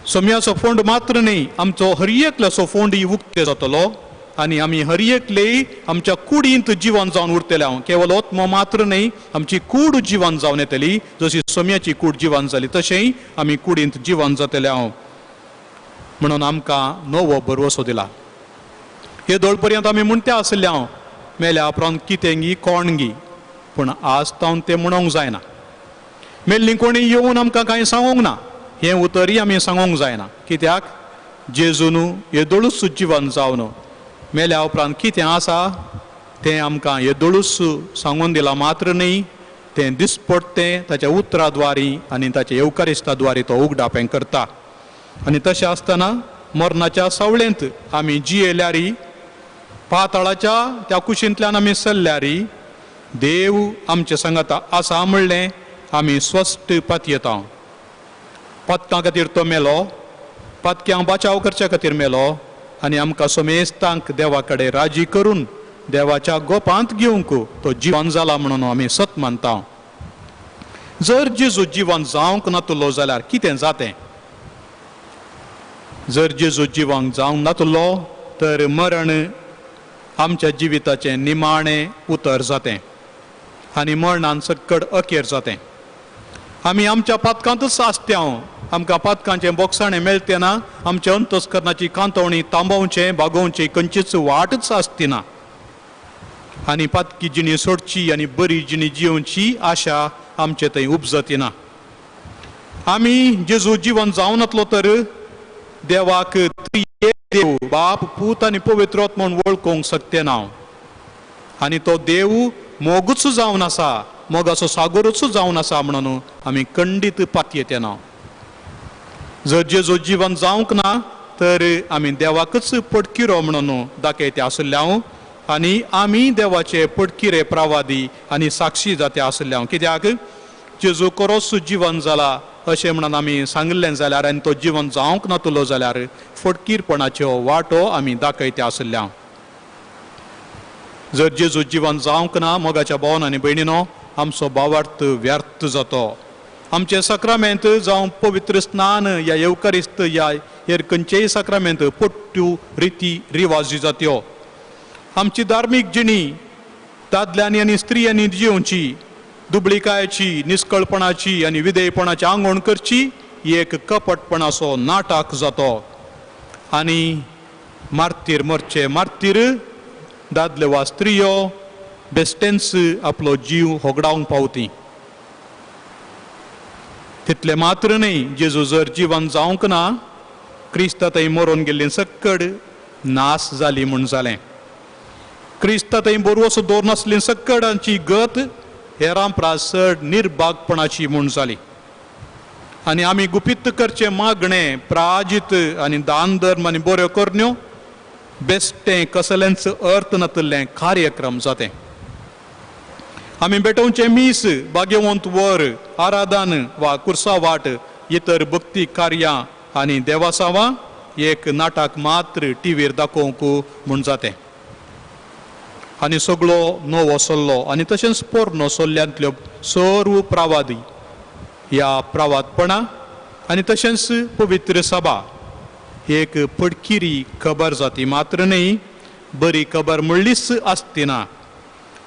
सोम्याचो फोंड मात्र न्हय, आमचो हर एकल्याचो फोंड उक्ते जातलो. आनी आमी हर एकले आमच्या कुडींत जिवन जावन उरतले हांव. केवल आत्मो मात्र न्हय, आमची कूड जिवन जावन येतली. जशी सोम्याची कूड जिवन जाली तशेंय आमी कुडींत जिवन जातले हांव. म्हणून आमकां नवो भरवसो दिला. हे दोळ पर्यंत आमी म्हणटे आसले हांव मेल्या उपरांत कितेंगी कोणगी, पूण आज तावन तें म्हणूंक जायना. मेल्ली कोणी येवन आमकां कांय सांगूंक ना, हें उतरय आमी सांगूंक जायना. कित्याक जेजून येदोळूच जिवन जावन मेल्या उपरांत कितें आसा तें आमकां येदोळूच सांगून दिलां मात्र न्हय, तें दिसपडटें ताच्या उतरा द्वारी आनी ताच्या येवकारिस्ता द्वारी तो उगडापें करता. आनी तशें आसतना मरणाच्या सावळेंत आमी जियेल्यारी, पातळाच्या त्या कुशींतल्यान आमी सरल्यारी देव आमचे सांगाता आसा म्हणलें आमी स्वस्थ पातयेता. पातकां खातीर तो मेलो, पातक्यांक बाचाव करच्या खातीर मेलो आनी आमकां समेस्तांक देवा कडेन राजी करून देवाच्या गोपांत घेवंक तो जिवन जाला म्हणून आमी सत मानता. जर जेजू जिवन जावंक नातलो जाल्यार कितें जातें? जर जेजू जिवन जावंक नातलो तर मरण आमच्या जिविताचें निमाणें उतर जातें आनी मरणान सक्कड अखेर जातें. आमी आमच्या पातकांतच आसत्यांव, आमकां पातकांचें बोगसाणें मेळते ना, आमच्या अंतस्करणाची कांतवणी तांबोवचें बागोवचें खंयचीच वाटच आसती ना. आनी पातकी जिणी सोडची आनी बरी जिणी जियोवची आशा आमचे थंय उपजती ना. आमी जेजू जिवन जावनातलो तर देवाक देव बाप पूत आनी पवित्र आत्मो म्हूण वळखूंक शकते ना. आनी तो देव मोगूच जावन आसा, मोगाचो सागोरूच जावन आसा म्हणून आमी खंडीत पातयेते ना. जर जेजू जिवन जावंक ना तर आमी देवाकच पटकिरो म्हणून दाखयते आशिल्ले हांव आनी आमी देवाचे पटकिरे प्रवादी आनी साक्षी जाते आशिल्ले हांव. कित्याक जेजू खरोच जिवन जाला अशें म्हणून आमी सांगिल्लें जाल्यार आनी तो जिवन जावंक नातलो जाल्यार फटकीरपणाच्यो वाटो आमी दाखयते आशिल्ले हांव. जर जेजू जिवन जावंक ना मोगाच्या भावन आनी भयणीनो आमचो भावार्थ व्यर्थ जातो. आमचें साक्रामेंत जावं पवित्र स्नान या येवकारिस्त या हेर खंयचेय साक्रामेंत पट्ट्यो रिती रिवाजी जात्यो. आमची धार्मीक जिणी दादल्यांनी आनी स्त्रियांनी जियोवची, दुबळिकायेची, निस्कळपणाची आनी विधेयपणाची आंगवण करची एक कपटपणाचो नाटक जातो. आनी मार्तीर मरचे मार्तीर दादले वा स्त्रियो बेस्टेंच आपलो जीव होगडावंक पावती. तितलें मात्र न्हय, जेजू जर जिवन जावंक ना क्रिस्ता थंय मरोन गेल्ली सक्कड नास जाली म्हूण जालें. क्रिस्ता थंय बरवसो दवरनासली सक्कडांची गत हेरां प्रास चड निर्भागपणाची म्हूण जाली. आनी आमी गुपीत करचें मागणें प्राजीत आनी दान धर्म आनी बऱ्यो करण्यो बेश्टें कसलेंच अर्थ नातिल्लें कार्यक्रम जातें. आमी भेटोवचें मीस, भाग्यवंत वर, आराधन वा कुर्सा वाट इतर भक्ती कार्यां आनी देवासावां एक नाटक मात्र टिवीर दाखोवंक म्हूण जातें. आनी सगळो नवो सल्लो आनी तशेंच पोरणो सल्ल्यांतल्यो सर्व प्रवादी ह्या प्रवादपणां आनी तशेंच पवित्र सभा एक पडकिरी खबर जाती मात्र न्हय, बरी खबर म्हणलीच आसती ना.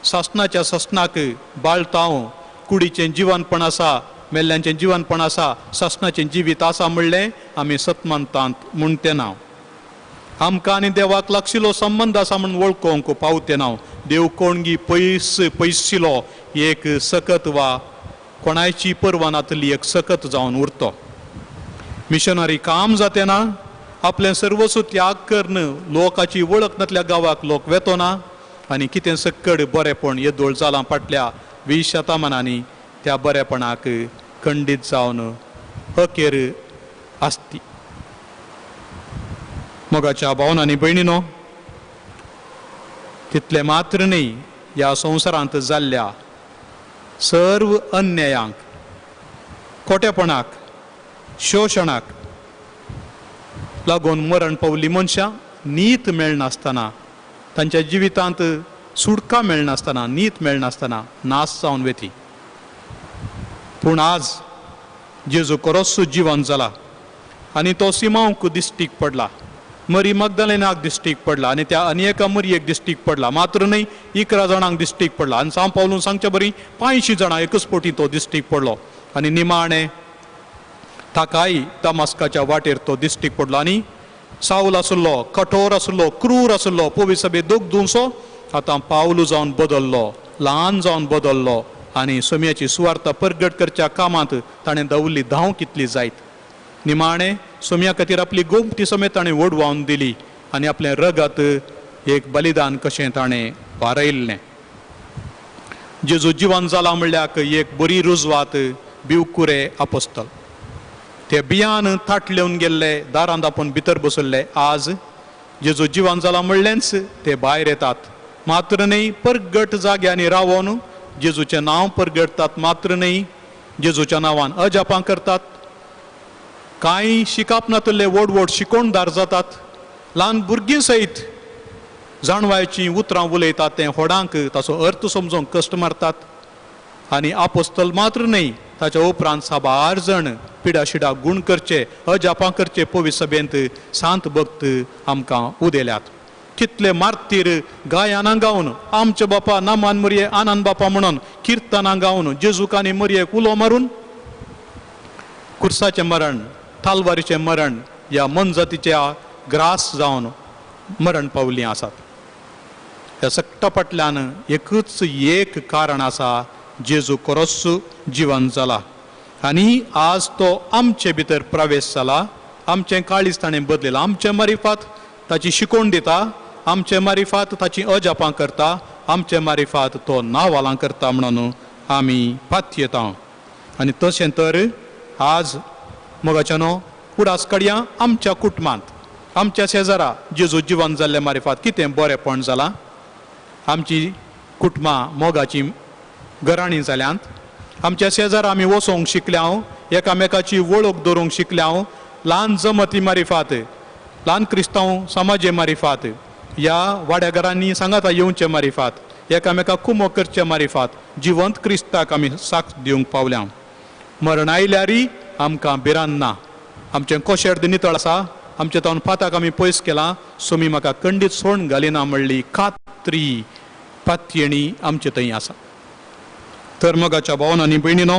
सासणाच्या सासणाक बाळतांव कुडीचें जिवनपण आसा, मेल्ल्यांचें जिवनपण आसा, सासणाचें जिवीत आसा म्हणलें आमी सतमानतांत म्हणते ना. आमकां आनी देवाक लागशिल्लो संबंद आसा म्हूण वळखूंक पावते ना. देव कोणगी पयस पयशिलो एक सकत वा कोणायची पर्वा नातली एक सकत जावन उरतो. मिशनरी काम जाते ना, आपलें सर्वस्व त्याग करून लोकाची वळख नातल्या गांवाक लोक वेतो ना आनी कितें सक्कड बरेपण येदोळ जालां फाटल्या 20 शतमानांनी त्या बरेपणाक खंडीत जावन अखेर आसती. मोगाच्या भावन आनी भयणीनो, तितलें मात्र न्हय, ह्या संवसारांत जाल्ल्या सर्व अन्यायांक, खोटेपणाक, शोशणाक लागून मरण पावली मनशां नीत मेळनासतना, तांच्या जिवितांत सुटका मेळनासतना, नीत मेळनासतना नाश जावन वेती. पूण आज जेजू खरोच जिवन जाला आनी तो सिमांवक दिश्टीक पडला. मरी मगदलेनाक दिश्टीक पडला आनी त्या आनी एका मरयेक दिश्टीक पडला. मात्र न्हय 11 जाणांक दिश्टीक पडला आनी सांव पावलून सांगचे बरी 85 जाणां एकच पटी तो दिश्टीक पडलो. आनी निमाणें ताकाय दमास्काच्या वाटेर तो दिश्टीक पडलो. आनी सावल आसलो, कठोर आसलो, क्रूर आसलो, पवी सभे दोग दुसो आतां पावलू जावन बदल्लो, ल्हान जावन बदल्लो आनी सोम्याची सुवार्ता परगट करच्या कामांत ताणें दवरली धांव कितली जायत. निमाणें सोम्या खातीर आपली गोमटी समेत ताणें ओडवावन दिली आनी आपलें रगत एक बलिदान कशें ताणें वारयल्लें. जेजू जिवन जाला म्हणल्याक एक बरी रुजवात बिवकुरे आपोस्तल ते बियान थाटलेवन गेल्ले, दारांत आपूण भितर बसल्ले. आज जेजू जिवन जाला म्हणलेंच ते भायर येतात, मात्र न्हय परगट जाग्यांनी रावोन जेजूचें नांव परगटतात, मात्र न्हय जेजूच्या नांवान अजापां करतात. कांय शिकाप नातल्ले व्हड व्हड शिकोणदार जातात, ल्हान भुरगीं सयत जाणवायचीं उतरां उलयतात, तें होडांक ताचो अर्थ समजोंक कश्ट मारतात. आनी आपोस्तल मात्र न्हय ताच्या उपरांत साबार जण पिडाशिडा गूण करचे, अजापां करचे पवी सभेंत सांत भक्त आमकां उदेल्यात. कितले मार्तीर गायनां गावन आमचे बापा नामान मरये आनंद बापा म्हणून किर्तनां गावन जेजूक आनी मरयेक उलो मारून कुर्साचें मरण, तालवारीचें मरण ह्या मनजातीच्या ग्रास जावन मरण पावल्लीं आसात. ह्या सगटा फाटल्यान एकूच एक कारण आसा, जेजू खरोच जिवन जाला आनी आज तो आमचे भितर प्रवेश जाला. आमचें काळीज ताणें बदलेलां, आमचे मारिफात ताची शिकोवण दिता, आमचे मारिफात ताची अजापां करता, आमचे मारिफात तो नावालां करता म्हणून आमी पातयेता. आनी तशें तर आज मोगाच्यानो उडास काडया आमच्या कुटुंबांत, आमच्या शेजारा जेजू जिवन जाल्ले मारिफात कितें बरेंपण जालां. आमची कुटुंबां मोगाची घराणीं जाल्यांत, आमच्या शेजारा आमी वचोंक शिकल्या, एकामेकाची वळख दवरूंक शिकल्या. ल्हान जमती मारिफात, ल्हान क्रिस्तांव समाजे मारिफात, ह्या वाड्या घरांनी सांगाता येवचे मारिफात, एकामेका कुमो करचे मारिफात जिवंत क्रिस्ताक आमी साक्ष दिवंक पावल्या. मरण आयल्यारय आमकां भिरांत ना, आमचें कोशेर्द नितळ आसा, आमचें तावन पाताक आमी पयस केलां, सोमी म्हाका खंडीत सोण घालिना म्हणली खात्री पातयेणी आमचे थंय आसा. तर मोगाच्या भावन आनी भयणीनो,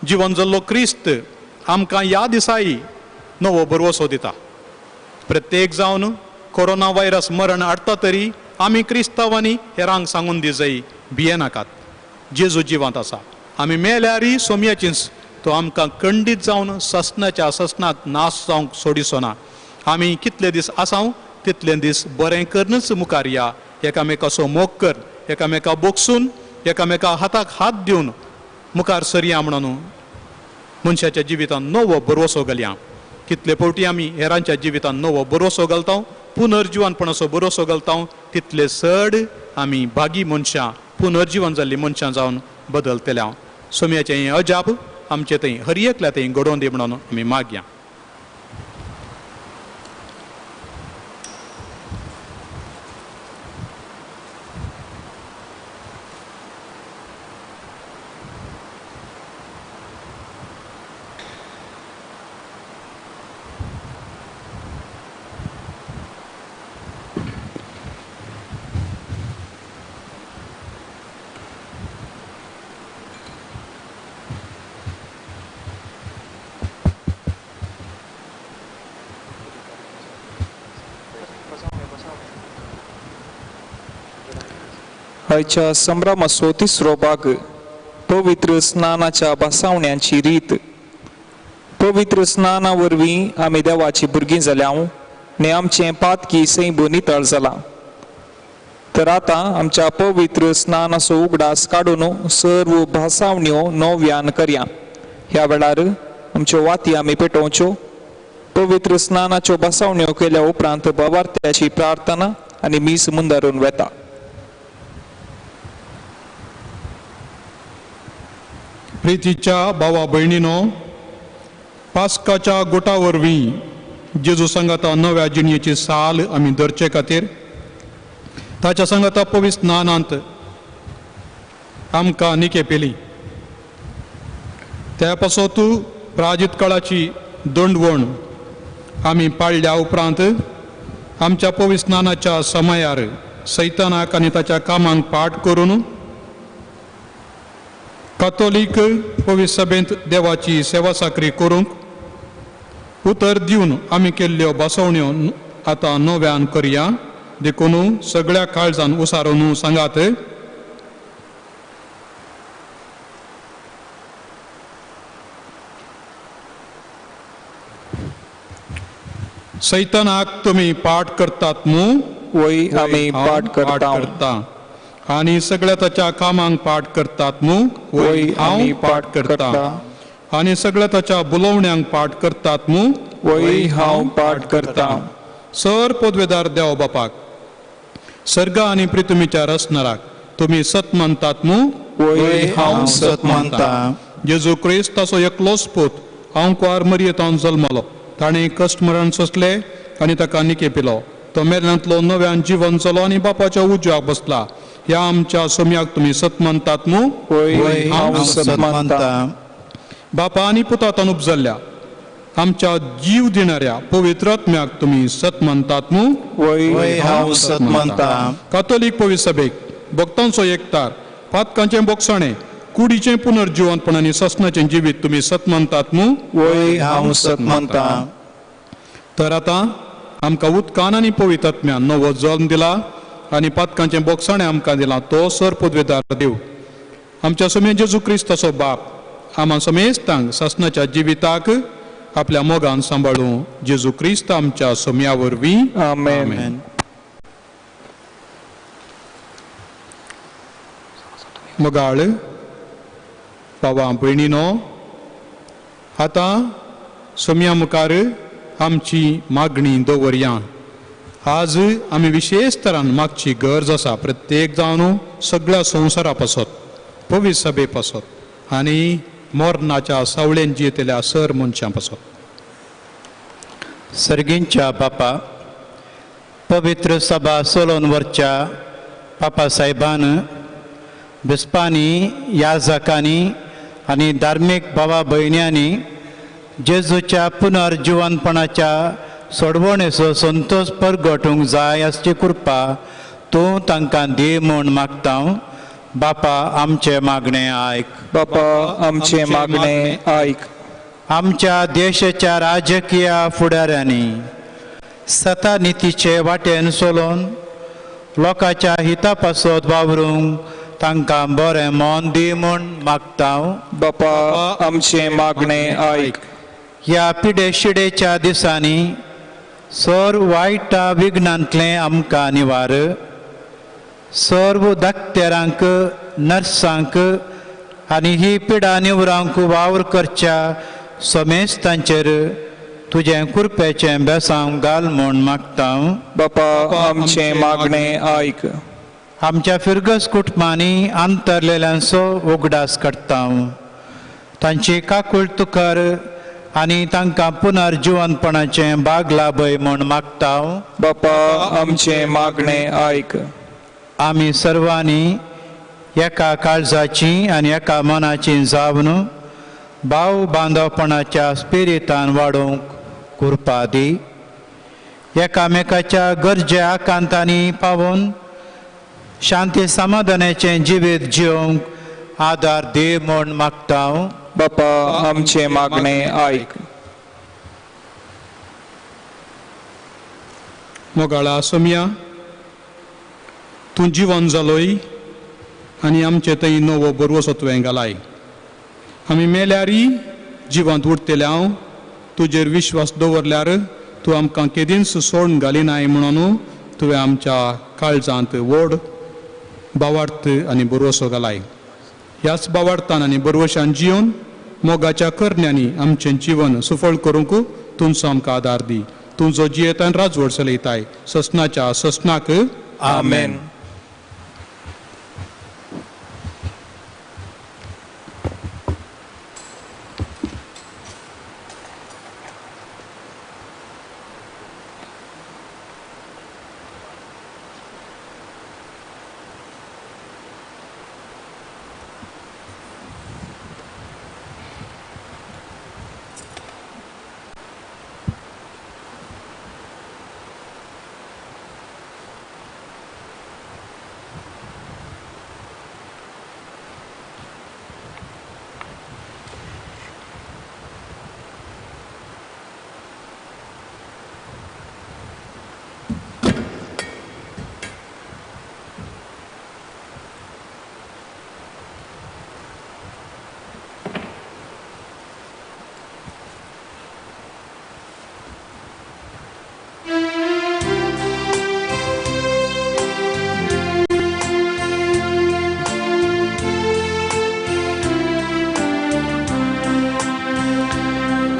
जिवन जाल्लो क्रिस्त आमकां ह्या दिसाय नवो भरवसो दिता. प्रत्येक जावन कोरोना व्हायरस मरण हाडटा तरी आमी क्रिस्तांवांनी हेरांक सांगून दिजय, भियेनाकात, जेजू जिवांत आसा. आमी मेल्यारय सोम्याचीच तो आमकां खंडीत जावन ससनाच्या ससनाक नाश जावंक सोडिसो ना. आमी कितले दीस आसाव तितले दीस बरें करनच मुखार या, एकामेकाचो मोग कर, एकामेका बोगसून, एकामेका हाताक हात दिवन मुखार सरया म्हणून मनशाच्या जिवितांत नवो भरवसो घालया. कितले फावटी आमी हेरांच्या जिवितांत नवो भरवसो घालता, पुनर्जिवनपणाचो भरवसो घालता, तितले चड आमी भागी मनशां, पुनर्जिवन जाल्लीं मनशां जावन बदलतल्या. सोम्याचें हें अजाप आमचे थंय हर एकल्या थंय घडोवन दी म्हणून आमी मागया. आयच्या संभ्रमाचो तिसरो भाग, पवित्र स्नानाच्या बसावण्यांची रीत. पवित्र स्नाना वरवीं आमी देवाची भुरगीं जाल्या आनी आमचें पातकी सैंब नितळ जालां. तर आतां आमच्या पवित्र स्नानाचो उगडास काडून सर्व भासावण्यो नव्यान करया. ह्या वेळार आमच्यो वाती आमी पेटोवच्यो. पवित्र स्नानाच्यो बसावण्यो केल्या उपरांत भावार्थ्याची प्रार्थना आनी मीस मुंदारून वेता. प्रितीच्या भावा भयणीनो, पास्काच्या गोटा वरवीं जेजू सांगाता नव्या जिणयेची साल आमी धरचे खातीर ताच्या सांगाता पवित्र स्नानांत आमकां निके पेली. त्या पासत प्राजीत काळाची दंडवण आमी पाळल्या उपरांत आमच्या पविस्नानाच्या समयार सैतानाक आनी ताच्या कामांक पाठ करून कातोलीक पवित्र सभेंत देवाची सेवा साकरी करूंक उतर दिवन आमी केल्ल्यो बसवण्यो आतां नव्यान करया. देखून सगळ्या काळजान उसारून सांगात. सैतानाक तुमी पाठ करतात मू? वय आमी पाठ करता. आनी सगळ्या ताच्या कामांक पाठ करतात मू? वय आमी पाठ करता. आनी सगळ्या ताच्या बुलोवण्यांक पाठ करतात मू? वय हांव पाठ करता. सर पदवेदार देव बापाक, सर्ग आनी पृथ्वीच्या रचणाराक तुमी सत मानतात मू? वय हांव सत मानता. जेजू क्रिस्त ताचो एकलोच पूत हांव मरियेंत जल्मलो. ताणें कश्ट मरण सोंसले आनी ताका निके पिलो. तो मेल्ल्यांतलो नव्यान जिवन जालो आनी बापाच्या उजव्याक बसला. ह्या आमच्या सोम्याक तुमी सत मानतात मू? वय हांव सत मानता. बापा आनी पुतांत उपजल्ल्या आमच्या जीव दिणाऱ्या पवित्र आत्म्याक तुमी सत मानतात मू? वय हांव सत मानता. कातोलीक पवित्र सभेक, भक्तांचो एकतार, पातकांचें बोगसाणें, कुडीचें पुनर्जिवनपण आनी ससनाचें जिवीत तुमी सत मानतात मू? वय हांव सत मानता. तर आतां आमकां उदकान आनी पवित्र आत्म्यान नवो जल्म दिला आनी पातकांचें बोगसाणें आमकां दिलां तो सर पदवेदार देव आमच्या सोम्या जेजू क्रिस्ताचो बाप आमा समेस्तांक सासनाच्या जिविताक आपल्या मोगान सांबाळूं. जेजू क्रिस्त आमच्या सोम्या वरवीं. आमेन. मोगाळ भावा भयणीनो, आतां सोम्या मुखार आमची मागणी दवरया. आज आमी विशेश तरान मागची गरज आसा प्रत्येक जावन सगळ्या संवसारा पासत, पवित्र सभे पासत आनी मरणाच्या सावळेन जियेतल्या सर मनशां पासत. सर्गींच्या बापा, पवित्र सभा सोलोन वरच्या पापा साहेबान, बिस्पांनी, याजकांनी आनी धार्मीक भावा भयण्यांनी जेजूच्या पुनर्जिवनपणाच्या सोडवणेचो संतोश परगटूंक जाय आसची कृपा तूं तांकां दी म्हूण मागता. बापा आमचें मागणें आयक. बापा आमचें मागणें आयक. आमच्या देशाच्या राजकीय फुडाऱ्यांनी सता नितीचे वाटेन चलोवन लोकांच्या हिता पासत वावरूंक तांकां बरें मन दी म्हूण मागता. बापा आमचें मागणें आयक. ह्या पिडे शिडेच्या दिसांनी सर्व वायटा विघ्नांतलें आमकां निवार. सर्व दाक्तेरांक, नर्सांक आनी ही पिडा निवरांक वावर करच्या समेस्तांचेर तुजें कृपेचें बेसांव घाल म्हूण मागता. बापा आमचें मागणें आयक. आमच्या फिरगस कुटुंबांनी अंतरलेल्यांचो उगडास काडटा. तांची काकूळ तुकर आनी तांकां पुनर्जिवनपणाचें भाग लाभय म्हूण मागता. बापा आमचें मागणें आयक. आमी सर्वांनी एका काळजाची आनी एका मनाची जावन भाव बांदवपणाच्या स्पिरितान वाडोवंक कृपा दी. एकामेकाच्या गरजे आकांतांनी पावोवन शांती समाधानाचें जिवीत जिवंक आदार दी म्हूण मागता. बापा आमचें मागणें आयक. मोगाळा सोम्या, तूं जिवन जालोय आनी आमचे थंय नवो बरवसो तुवें घालाय. आमी मेल्यारी जिवंत उरतले हांव तुजेर विश्वास दवरल्यार तूं आमकां केदींच सोडून घालिनाय म्हणून तुवें आमच्या काळजांत व्हड बावार्थ आनी बरवसो घालाय. ह्याच बावार्थान आनी बरवशान जिवन मोगाच्या करण्यांनी आमचें जिवन सुफळ करूंक तुमचो आमकां आदार दी. तुमचो जियेतान राजवट चलयताय ससनाच्या ससनाक. आमेन.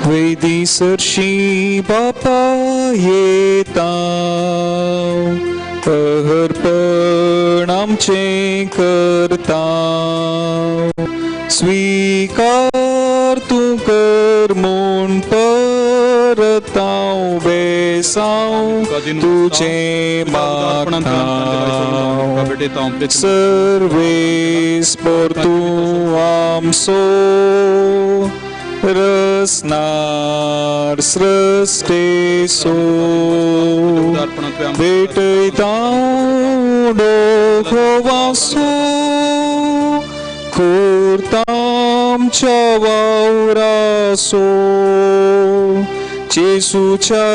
वेदी सरशी बापा येता अर्पण आमचें करता स्वीकार तूं कर म्हूण परताव बेसांव तुजें मागता सर्वेस तूं आमचो रसनार सृश्टेसो भेटयता डोखो खुर्तामच्या वावरासो जेसूच्या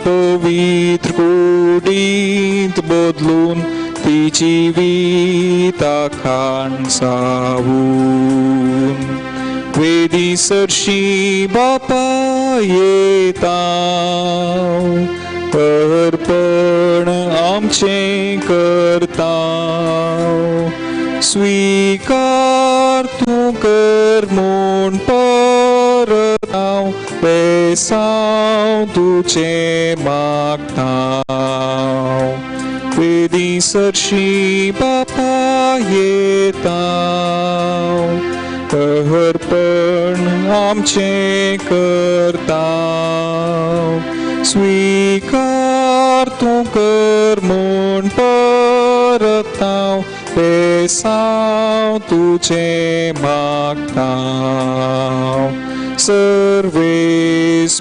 पवित्र कुडींत बदलून ती जिविता खाणसावून वेदी सरशी बापा येता अर्पण आमचें करता स्वीकार तूं कर म्हूण परताव बेसांव तुजें मागता वेदी सरशी बापा येता अर्पण आमचें करता स्वीकार तूं कर म्हूण परताव बेसांव तुजें मागता सर्वेस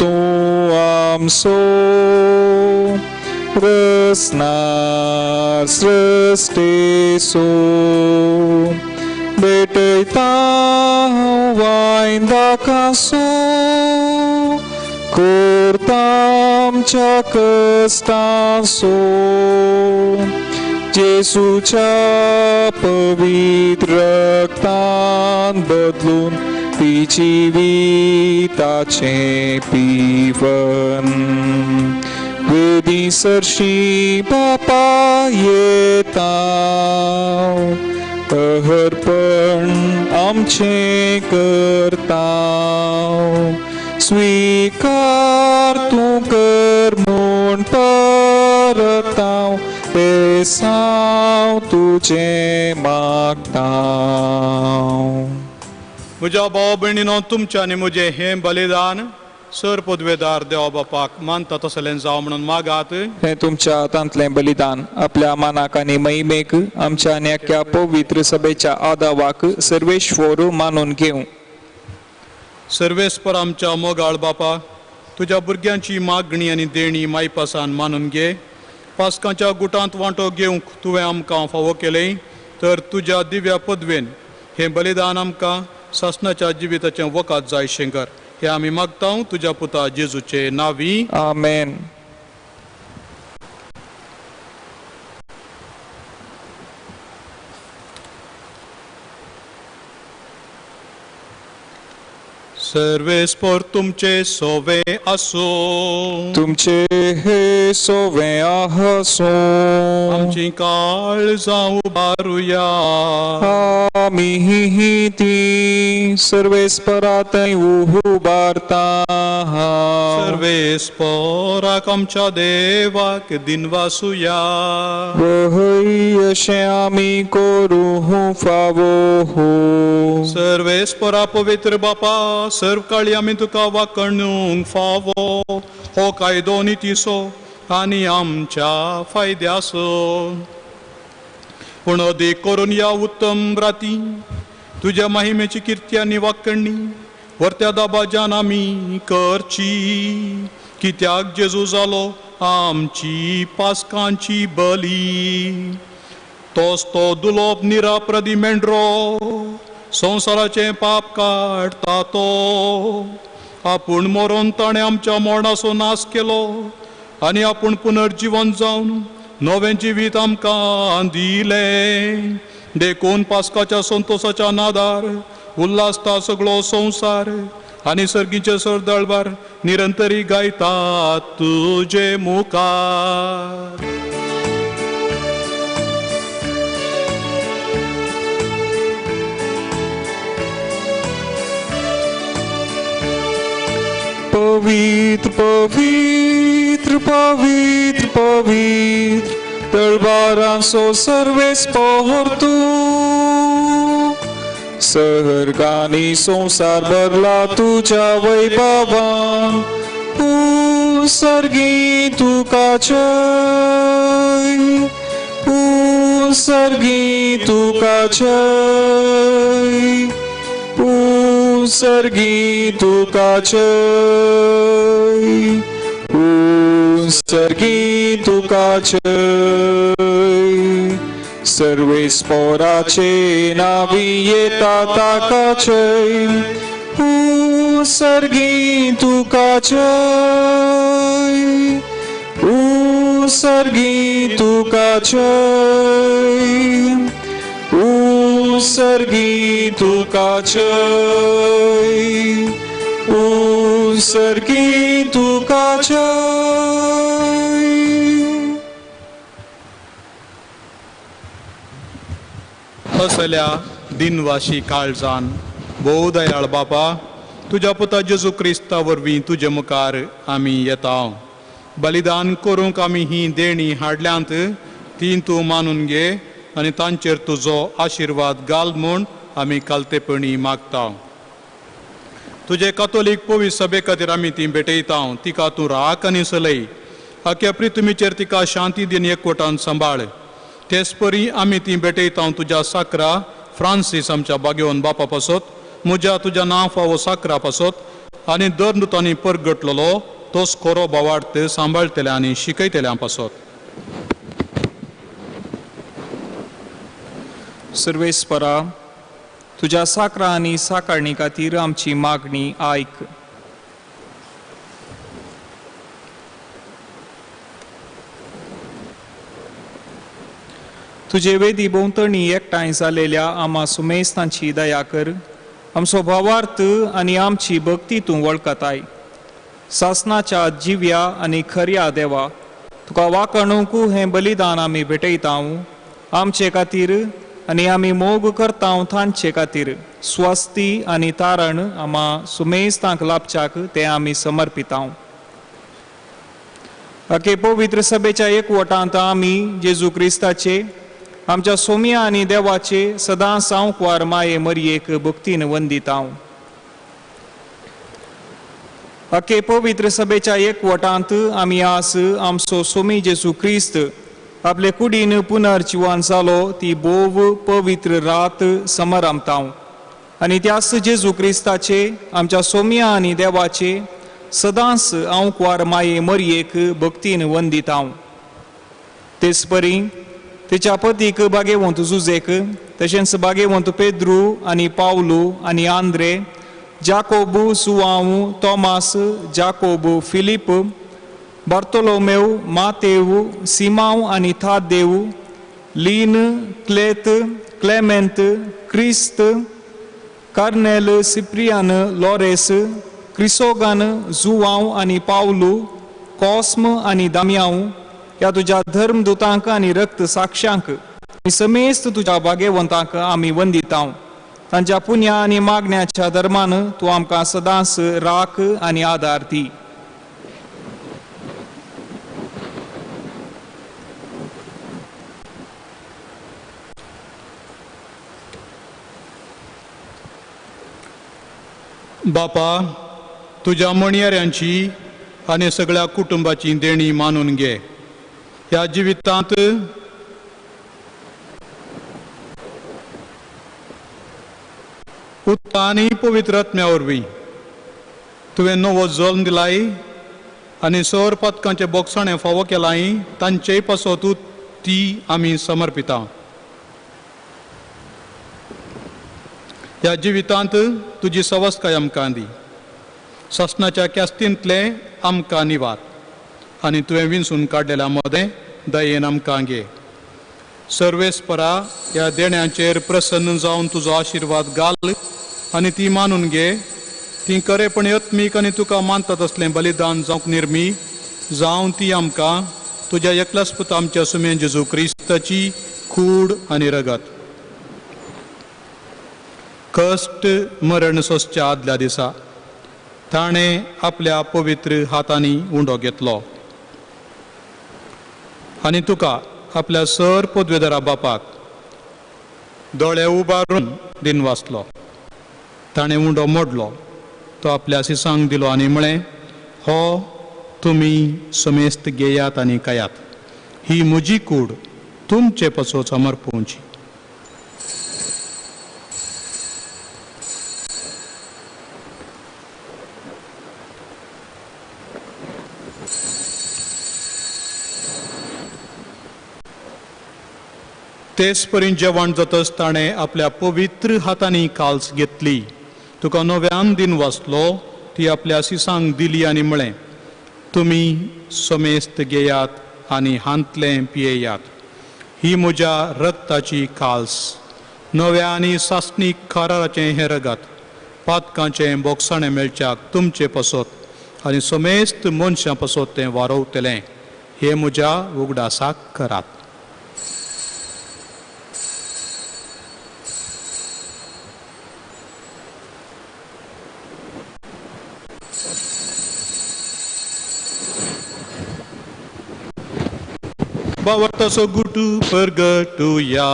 तूं आमचो रसनार सृश्टेसो भेटयता वायन दाकासो करता आमच्या कश्टासो जेसूच्या पवित्र रक्तान बदलून ती जिविताचें पिवन वेदी सरशी बापा येता अर्पण आमचें करता स्वीकार तूं कर म्हूण परताव बेसांव तुजें मागता. म्हज्या भाव भयणीनो तुमच्या आनी म्हजें हें बलिदान सर पदवेदार देवा बापाक मानता तसलें जावं म्हणून मागात. हें तुमच्या हातांतलें बलिदान आपल्या मानाक आनी महिमेक आमच्या आनी अख्ख्या पवित्र सभेच्या आदावाक सर्वेश्वर मानून घेवं. सर्वेस्पर आमच्या मोगाळ बापा, तुज्या भुरग्यांची मागणी आनी देणी मायपासान मानून घे. पासकांच्या गुटांत वांटो घेवंक तुवें आमकां फावो केलें तर तुज्या दिव्या पदवेन हें बलिदान आमकां सासणाच्या जिविताचें वकात जाय शेंकर हे आमी मागता तुज्या पुता जेजूचे नावी. आमेन. सर्वेस्पर तुमचे सोवे आसो. तुमचे हे सोवे आसो. आमची काळजां उबारुया. आमी ती सर्वेस्परातय उबारता. सर्वेस्पराक आमच्या देवाक दिनवासुया. वहय अशें आमी करूं फावो. सर्वेस्परा पवित्र बापा, सर्व काळी आमी तुका वाकणूंक फावो हो कायदो नितीचो आनी आमच्या फायद्याचो. पूण अदीक करून ह्या उत्तम राती तुज्या महिमेची किर्ती आनी वाकणणी वरत्या दाबाज्यान आमी करची. कित्याक जेजू जालो आमची पासकांची बली. तोच तो दुलोप निराप्रदी मेंढरो संवसाराचें पाप काडटा तो. आपूण मरोन ताणें आमच्या मरणाचो नाश केलो आनी आपूण पुनर्जिवन जावन नवें जिवीत आमकां दिलें. देखून पासकाच्या संतोसाच्या नादार उल्हासता सगळो संवसार आनी सर्गीचे सरदळबार निरंतरी गायतात तुजे मुखार. पवित्र पवित्र पवित्र पवित्र तळबारांचो सर्वेस पोहर तूं सहर्गानी संवसार भरला तुज्या वैभवान सर्गी तुका जय सर्गी तुका जय सर्गी तुका जय सर्गी तुका जय सर्वेस पोराचे नावी येता ताका जय सर्गी तुका जय सर्गी तुका जय सर्गी तुका जय सर्गी तुका जय। असल्या दिनवाशी काळजान भोव दयाळ बापा तुज्या पुता जेजू क्रिस्ता वरवीं तुजे मुखार आमी येता। बलिदान करूंक आमी ही देणी हाडल्यांत ती तूं मानून घे आनी तांचेर तुजो आशिर्वाद घाल म्हूण आमी कालतेपणी मागता। तुजे कातोलीक पवित्र सभे खातीर आमी ती भेटयता, तिका तूं राख आनी सलय, आख्या प्रितुमीचेर तिका शांती दिन एकवटान सांबाळ। तेच परी आमी ती भेटयता तुज्या साकरा फ्रांसीस आमच्या बागेवन बापा पासत, म्हज्या तुज्या नांव फावो साकरा पासत आनी दर नुतांनी परगटलेलो तोच खरो भावार्थ सांबाळटल्या आनी शिकयतल्या पासत। सर्वेस्परा तुज्या साकरा आनी साकारणी खातीर आमची मागणी आयक। तुजे वेदी भोंवतणी एकठांय जालेल्या आमा सुमेस्तांची दया कर, आमचो भावार्थ आनी आमची भक्ती तूं वळखताय। सासनाच्या जिव्या आनी खऱ्या देवा तुका वाकणूंक हें बलिदान आमी भेटयता आमचे खातीर आनी आमी मोग करता तांचे खातीर स्वस्ती आनी तारण आमा सुमेस्तांक लाभच्याक तें आमी समर्पिता। अके पवित्र सभेच्या एकवटांत आमी जेजू क्रिस्ताचे आमच्या सोम्या आनी देवाचे सदां सांवकवार माये मरयेक भक्तीन वंदिता। अके पवित्र सभेच्या एकवटांत आमी आस आमचो सोमी जेजू क्रिस्त आपले कुडीन पुनर्जिवन जालो ती भोव पवित्र रात समरामता आनी त्यास जेजू क्रिस्ताचे आमच्या सोम्या आनी देवाचे सदांच आंवकवार माये मरयेक भक्तीन वंदिता। तेच परी तेच्या पतीक बागेवंत जुजेक तशेंच बागेवंत पेद्रू आनी पावलू आनी आंद्रे जाकोबू सुवांव तॉमास जाकोबू फिलीप बार्तोलोमेव मातेव सिमाव आनी थादेव लीन क्लेत क्लेमेंत क्रिस्त कर्नेल सिप्रियान लॉरेस क्रिसोगान जुवांव आनी पावलू कॉस्म आनी दाम्यांव ह्या तुज्या धर्मदुतांक आनी रक्त साक्षांक आनी समेस्त तुज्या भागेवंतांक आमी वंदिता। तांच्या पुण्या आनी मागण्याच्या धर्मान तूं आमकां सदांच राख आनी आदार दी। बापा तुज्या म्हणयाऱ्यांची आनी सगळ्या कुटुंबाची देणी मानून घे। ह्या जिवितांत आनी पवित्र आत्म्या वरवीं तुवें नवो जल्म दिलाय आनी सर पातकांचे बोगसाणें फावो केलाय तांचेय पासत ती आमी समर्पिता। ह्या जिवितांत तुजी सवस्काय आमकां दी, सासणाच्या क्यास्तींतलें आमकां निवार आनी तुवें विंचून काडलेल्या मदें दयेन आमकां घे। सर्वेस्परा ह्या देण्याचेर प्रसन्न जावन तुजो आशिर्वाद घाल आनी ती मानून घे। ती खरेपणी आत्मीक आनी तुका मानतात असलें बलिदान जावंक निर्मी जावन ती आमकां तुज्या एकल्याच पुता आमच्या सुमेन जेजू क्रिस्ताची कूड आनी रगत कश्ट मरण सोंसच्या आदल्या दिसा ताणें आपल्या पवित्र हातांनी उंडो घेतलो आनी तुका आपल्या सर पदवेदारा बापाक दोळे उबारून दिन वाचलो. ताणें उंडो मोडलो, तो आपल्या सिसांक दिलो आनी म्हळें, हो तुमी समेस्त घेयात आनी खायात, ही म्हजी कूड तुमचे पासत समर्पोवची. तेच परी जेवण जातच ताणें आपल्या पवित्र हातांनी काल्स घेतली, तुका नव्यान दिन वाचलो, ती आपल्या सिसांक दिली आनी म्हळें, तुमी समेस्त घेयात आनी हांतलें पियेयात, ही म्हज्या रक्ताची काल्स, नव्या आनी सासणीक कराराचें हें रगत, पातकांचें बोगसाणें मेळच्याक तुमचे पासत आनी समेस्त मनशां पासत तें वारोवतलें, हें म्हज्या उगडासाक करात. बावटाचो गुटू परगटुया.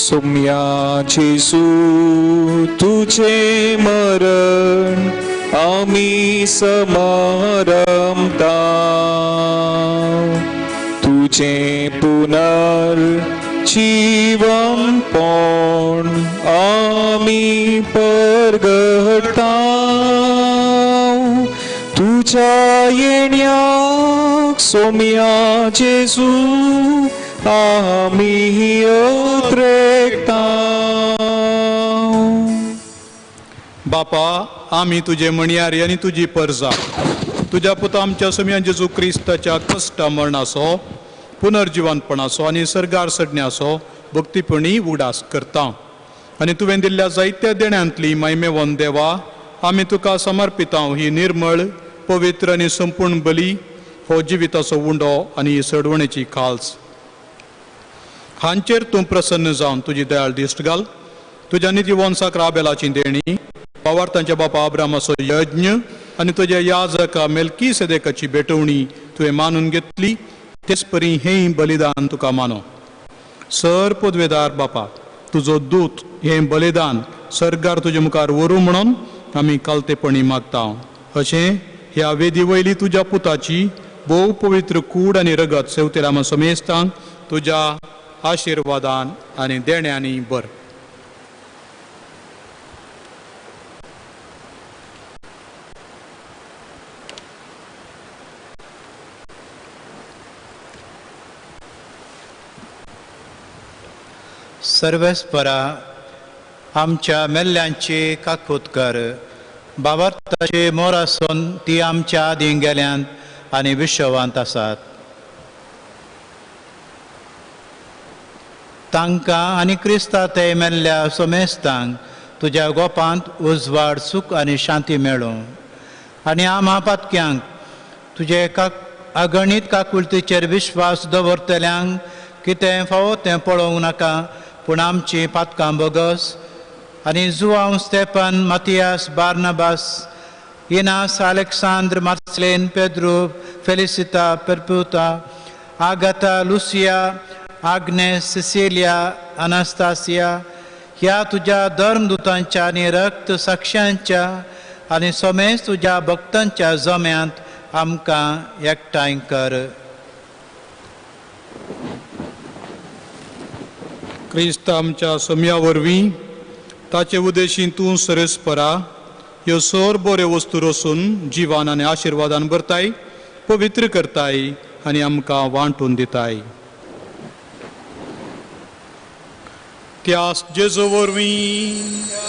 सोम्या जेजू तुझे मरण आमी समारंभता, तुझे पुनर्जीवनपण आमी परगटता, तुझ्या येण्याक सोम्या जेजू आमी उतरेकता. बापा, आमी तुजे म्हणयारी आनी तुजी परजा, तुज्या पुता आमच्या सोम्या जेजू क्रिस्ताच्या कश्टा मरणाचो, पुनर्जिवनपणाचो आनी सर्गार सडण्याचो भक्तीपणी उगडास करता आनी तुवें दिल्ल्या जायत्या देण्यांतली महिमेवन देवा आमी तुका समर्पिता ही निर्मळ पवित्र आनी संपूर्ण बली, हो जिविताचो उंडो आनी ही सडवणेची खाल्स, हांचेर तूं प्रसन्न जावन तुजी दयाळ दिश्ट घाल. तुज्या नितीवंसाक राबेलाची देणी, पावार्थांच्या बापा अब्रामाचो यज्ञ आनी तुज्या याजका मेलकी सेदेकाची भेटवणी तुवें मानून घेतली, तेच परी हें बलिदान तुका मानो. सर पदवेदार बापा, तुजो दूत हें बलिदान सर्गार तुजे मुखार व्हरूं म्हणून आमी कालतेपणी मागता. अशें ह्या वेदी वयली तुज्या पुताची भोव पवित्र कूड आनी रगत सेवतेल्या आमा समेस्तांक तुज्या आशिर्वादान आनी देण्यांनी बर. सर्वेस्परा आमच्या मेल्ल्यांची काकूत कर, बाबार्थाची मोर आसून ती आमच्या आदीं गेल्यांत आनी विश्वांत आसात. तांकां आनी क्रिस्ता ते मेल्ल्या सोमेस्तांक तुज्या गोपांत उजवाड, सूख आनी शांती मेळूं आनी आम्हा पातक्यांक तुजे अगणीत काकुळतीचेर विश्वास दवरतल्यांक कितें फावो तें पळोवंक नाका, पूण आमची पातकां बोगस आनी Joao, Stephen, Mathias, Barnabas, Inas, Alexandre, Marcelin, Pedro, Felicita, Perpetua, Agatha, Lucia, Agnes, Cecilia, Anastasia ह्या तुज्या धर्मदूतांच्या आनी रक्त साक्षांच्या आनी सोमेस तुज्या भक्तांच्या जम्यांत आमकां एकठांय कर. क्रिस्त आमच्या सोम्या वरवीं ताचे उदेशीं तूं सरेस्परा ह्यो सोर बऱ्यो वस्तू रोसून जिवान आनी आशिर्वादान भरताय, पवित्र करताय आनी आमकां वांटून दिताय. त्यास जेजू वरवीं,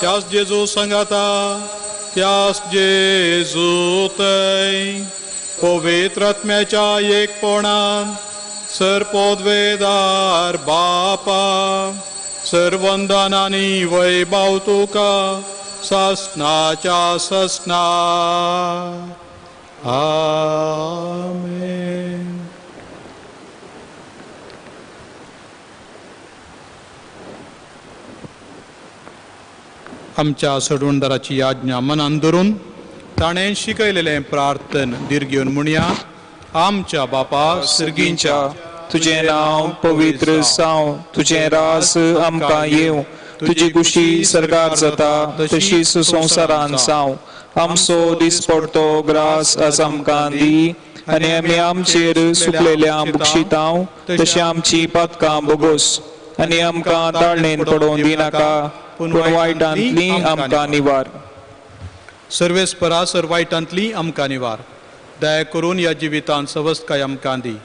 त्यास जेजू सांगाता, त्यास जेजू तय पवित्र आत्म्याच्या एकपणान सर पदवेदार बापा सर्वंदन आनी वैभव तुका सासनाच्या ससना. आमेन. आमच्या सोडवणदाराची आज्ञा मनान धरून ताणें शिकयलेलें प्रार्थन दीर्घ म्हणया. आमच्या बापा सर्गींच्या, तुजें नांव पवित्र जावं, तुजें रास आमकां येवं, तुजी कुशी सर्गार जाता तशीच संवसारान जावं. आमचो दिसपडतो ग्रास आज आमकां दी आनी आमी आमचेर सुकलेल्या बुक्षितांव तशें आमची पातकां बोगोस आनी आमकां ताळणेन पडोवन दिनाका, पूण वायटांतली आमकां निवार. सर्वेस्परा सर वायटांतली आमकां निवार. दया करून ह्या जिवितांत सवस्तकाय आमकां दी.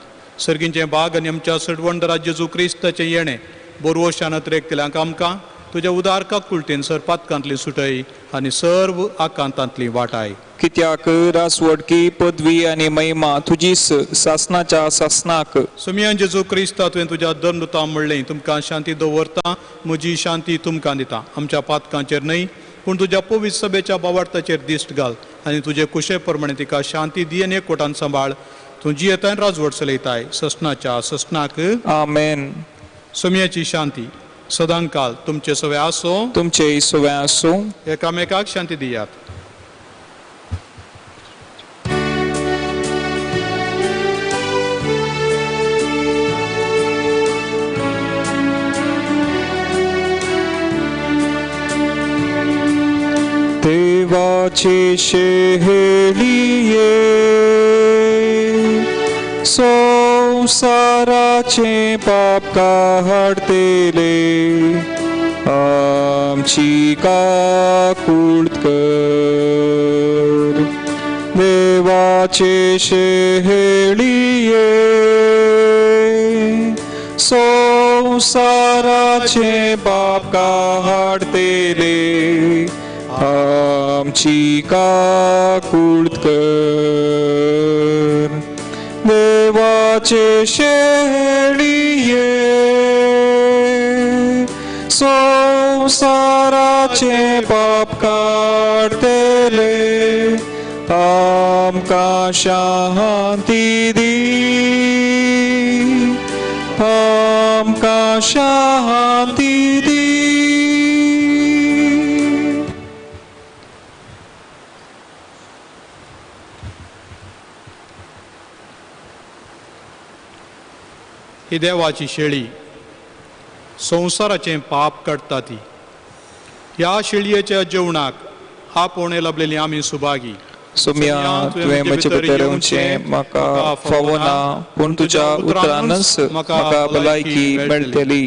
सर्गींचें बाग आनी आमच्या सडवणदारा जेजू क्रिस्ताचें येणें बोरवशान अत्रेकतल्यांक आमकां तुज्या उदार काकुळटेन सर पातकांतली सुटय आनी सर्व आकांतांतली वाटाय. कित्याक रासवडकी पदवी आनी महिमा तुजीच सासनाच्या सासनाक. सुमियान जेजू क्रिस्ता तुवें तुज्या धर्मदूतां म्हणलें, तुमकां शांती दवरता, म्हजी शांती तुमकां दिता. आमच्या पातकांचेर न्हय पूण तुज्या पवित्र सभेच्या बावार्थाचेर दिश्ट घाल आनी तुजे कुशे प्रमाणे तिका शांती दी आनी एकवटान सांबाळ. तूं जियेताय राजवट चलयताय ससनाच्या ससनाक. आमेन. सोम्याची शांती सदांकाल तुमचे सवे आसो, तुमचे सवे आसूं. एकामेकाक शांती दियात. देवाचे शेळिये संवसाराचे पाप काडतले आमची काकूळट कर. देवाचे शेळिये संवसाराचे पाप काडतले आमची काकूळट कर. देवाचे शेळिये संवसाराचे पाप काडतले आमकां शांती दी, आमकां शांती दी. ही देवाची शेळी संवसाराचें पाप काडटा ती. ह्या शेळयेच्या जेवणाक आपोवणें लाबलेली आमी सुभागी. सोम्या, तुवें म्हजे भितर येवचें म्हाका फावो ना, पूण तुज्या उतरानच म्हाका भलायकी मेळटली.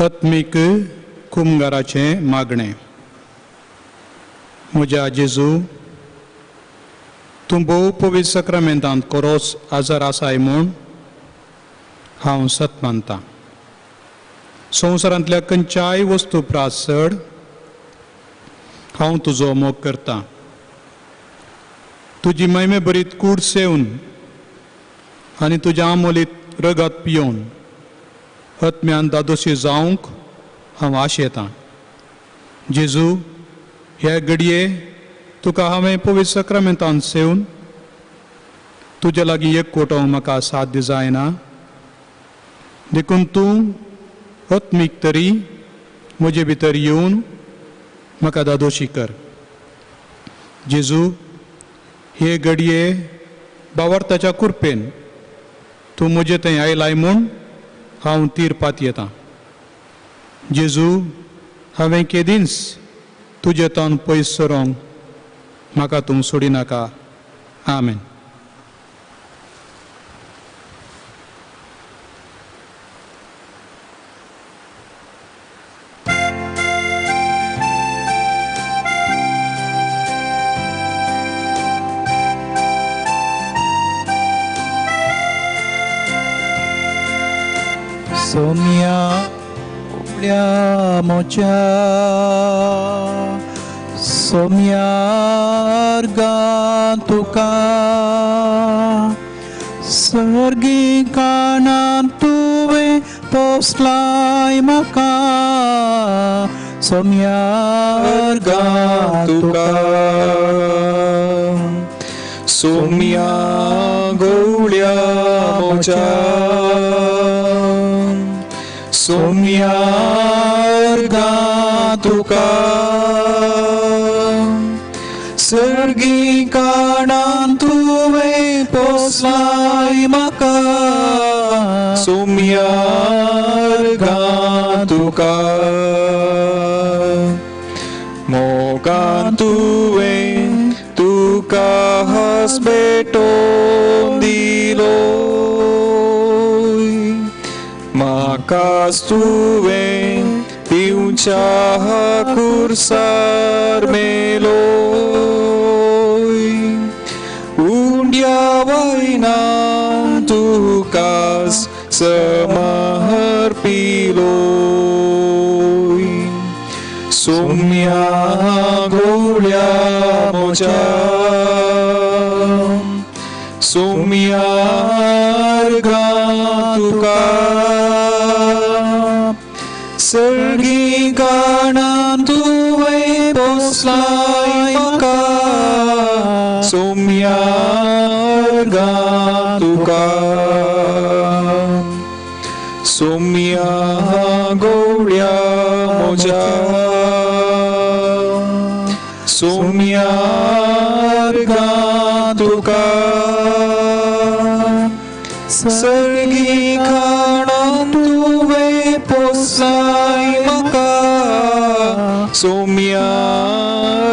आत्मीक कुमगाराचें मागणें. म्हज्या जेजू, तूं भोव पवित्र साक्रामेंतांत कोरोच आजार आसाय म्हूण हांव सत मानतां. संवसारांतल्या खंयच्याय वस्तू प्रास चड हांव तुजो मोग करतां. तुजी महिमे बरीत कूड सेवन आनी तुज्या आमोलीत रगत पियोवन आत्म्यान दादोशी जावंक हांव आशेतां. जेजू, हे घडये तुका हांवें पवित्र साक्रामेंतान सेवन तुज्या लागीं एक कोटोवंक म्हाका साध्य जायना, देखून तूं आत्मीक तरी म्हजे भितर येवन म्हाका दादोशी कर. जेजू, हे घडये बावार्थाच्या कुरपेन तूं म्हजे थंय आयलाय म्हूण हांव तीरपात येतां. जेजू, हांवें केदींच तुजें तोंड पयस सरोंक म्हाका तूं सोडिनाका. आमेन. सोम्या म्हज्या सोम्या अर्गां तुका सर्गी कानां तुवें पोसलाय म्हाका सोम्या अर्गां तुका सोम्या गवळ्या म्हज्या सोम्या अर्गां तुका सर्गी काणां तुवें पोसलाय म्हाका सोम्या अर्गां तुका मोगान तुवें तुका हास भेटोवन दिलो म्हाकास तुवें दिवच्या कुर्सार मेलोय उंड्या वयना तुकास समर्पिलोय सोम्या गोळ्या म्हज्या सोम्या अर्गां तुका सर्गी काणां तुवें पोसलाय म्हाका सोम्या अर्गां तुका सोम्या गोळ्या म्हज्या सोम्या अर्गां तुका सर्गी काणां तुवें पोसलाय म्हाका सोम्या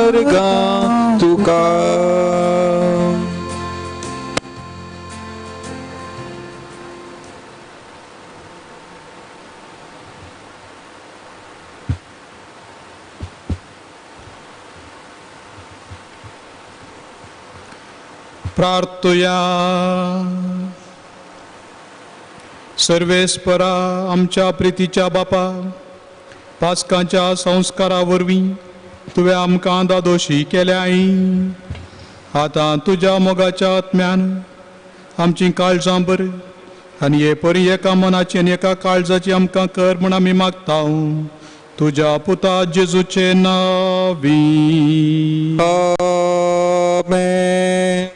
अर्गां तुका. प्रार्थुया. सर्वेस्परा आमच्या प्रितीच्या बापा, पास्काच्या संस्कारा वरवीं तुवें आमकां दादोशी केल्याय. आतां तुज्या मोगाच्या आत्म्यान आमचीं काळजां बर आनी हे परी एका मनाची आनी एका काळजाची आमकां कर म्हूण आमी मागता तुज्या पुता जेजूचे नांवी. आमेन.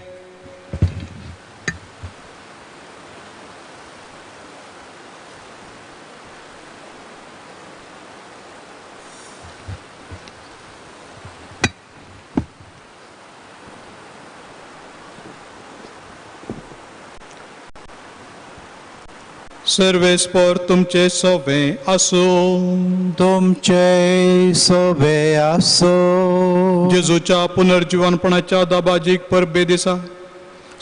सर्वेस्पर तुमचे सोबे आसूं. तुमचे सोबे आसूं. जेजूच्या पुनर्जीवनपणाच्या दबाजीक परबे दिसा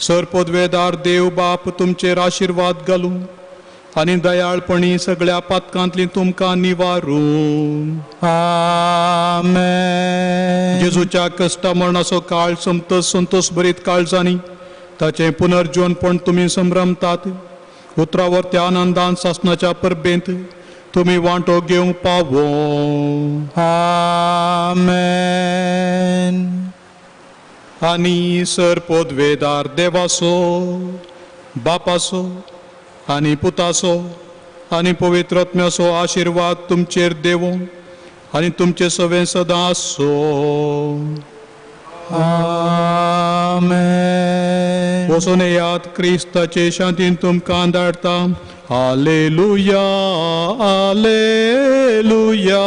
सर पदवेदार देव बाप तुमचेर आशिर्वाद घालूं आनी दयाळपणी सगळ्या पातकांतली तुमकां निवारूं. आमेन. जेजूच्या कश्टा मरणाचो काळ संतोष संतोष भरीत काळजांनी ताचें पुनर्जीवनपण तुमी संभ्रमतात. उतरावर त्या आनंदान सासणाच्या परबेंत तुमी वांटो घेवंक पावो. आमेन. आनी सर पोदवेदार देवासो बापासो आनी पुतासो आनी पवित्र आत्म्याचो आशिर्वाद तुमचेर देवो आनी तुमचे सवें सदां आसो. आमेन. वचून येयात, क्रिस्ताचे शांतीन तुमकां धाडटा. Hallelujah, hallelujah,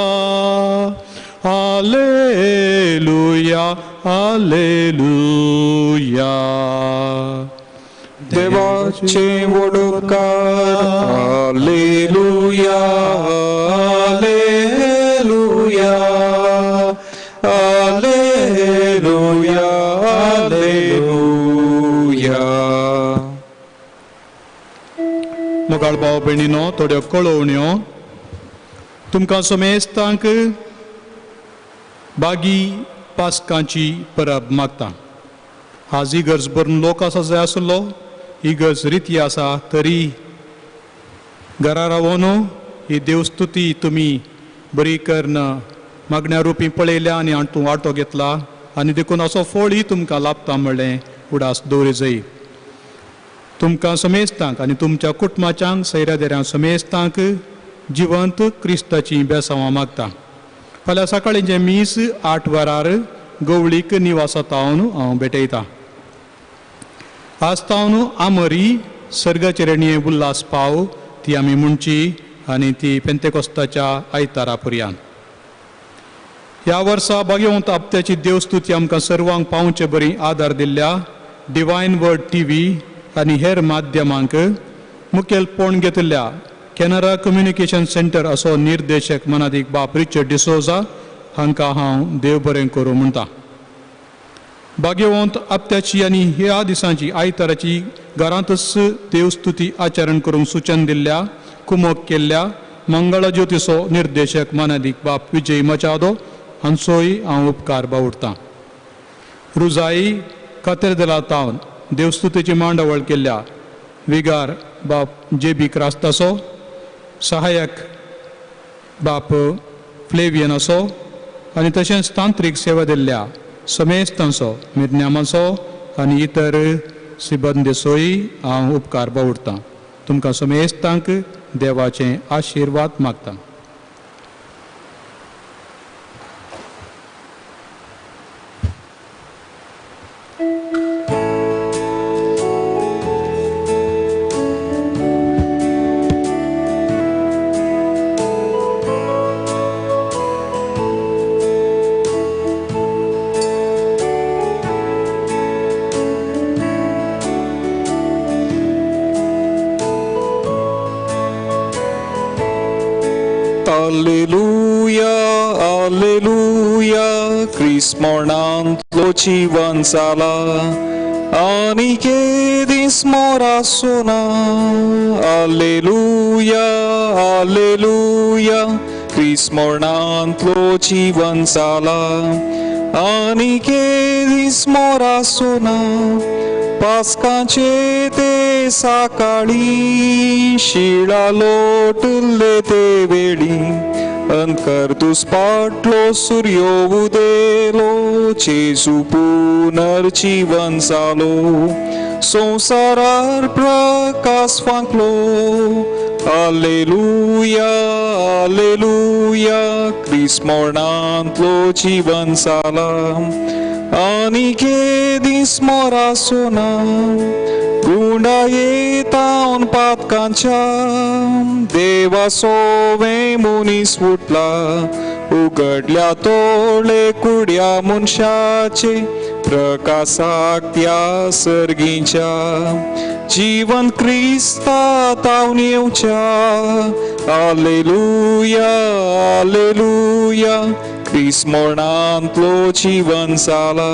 hallelujah, hallelujah. देवाचे वडोकार, हालेलुया, हालेलुया, हालेलुया, हालेलुया. मोगाळ भाव भयणीनो, थोड्यो कळोवण्यो तुमकां समेस्तांक बागी पास्कांची परब मागता. आज इगर्ज भरून लोक आसा जाय आसलो, इगर्ज रिती आसा तरी घरा रावोन ही देवस्तुती तुमी बरी करून मागण्या रुपी पळयल्या आनी हातूंत वांटो घेतला आनी देखून असो फळय तुमकां लाभता म्हणलें उडास दवरी जाय. तुमकां समेस्तांक आनी तुमच्या कुटुंबाच्यांक सैऱ्या देऱ्यांक समेस्तांक जिवंत क्रिस्ताची बेसांवां मागता. फाल्यां सकाळीं जें मीस 8 वरार गवळीक निवासा तावन हांव भेटयतां. आज तावन आमरी सर्गाचरणीय उल्हास पाव ती आमी म्हणची आनी ती पेंतेकोस्ताच्या आयतारा पुरयान. ह्या वर्सा भाग्यवंत आपत्याची देवस्तुती आमकां सर्वांक पावचे बरी आदार दिल्ल्या डिवायन वर्ड टी व्ही आनी हेर माध्यमांक मुखेलपण घेतिल्ल्या कॅनरा कम्युनिकेशन सेंटर असो निर्देशक मनादीक बाप रिचर्ड डिसोजा हांकां हांव देव बरें करूं म्हणटा. भाग्यवंत आपत्याची आनी ह्या दिसांची आयताराची घरांतच देवस्तुती आचरण करूंक सुचन दिल्ल्या कुमोक केल्ल्या मंगळा ज्योतीचो निर्देशक मानादीक बाप विजय मचादो हांचोय हांव उपकार बावडटां. रुजाई कातेरदला तावन देवस्तुतीची मांडावळ केल्ल्या विगार बाप जे बी क्रास्तासो, सहायक बाप फ्लेवियन असो आनी तशेंच तांत्रीक सेवा दिल्ल्या समेस्तांचो मिरन्यामाचो आनी इतर सिबंदेचोय हांव उपकार बावडटां. तुमकां समेस्तांक देवाचे आशिर्वाद मागता. Alleluia, alleluia, Christ mornantlo जीवन जाला आनी के दीस मोरासोना. Alleluia, alleluia, Christ mornantlo जीवन जाला आनी के दीस मोरासोना. पास्काचे ते सकाळी शिळा लोटले ते वेळी अंकर दुस्पाटलो सूर्यो उदेलो जेजू पुनर्जीवन जालो संवसारार प्रकाश फांकलो. आलेलुया, आलेलुया, क्रिस्त मरणांतलो जीवन जाला आनी के दीस मोरासोना. गुंडाये तावन पातकांच्या देवा सोवे मनीस उठला उगडल्या तोळे कुड्या मनशाचे प्रकासाक त्या सर्गीच्या जीवन क्रिस्ता तावन येवच्या. आलेलुया, आलेलुया, क्रिस्त मरणांतलो जीवन जाला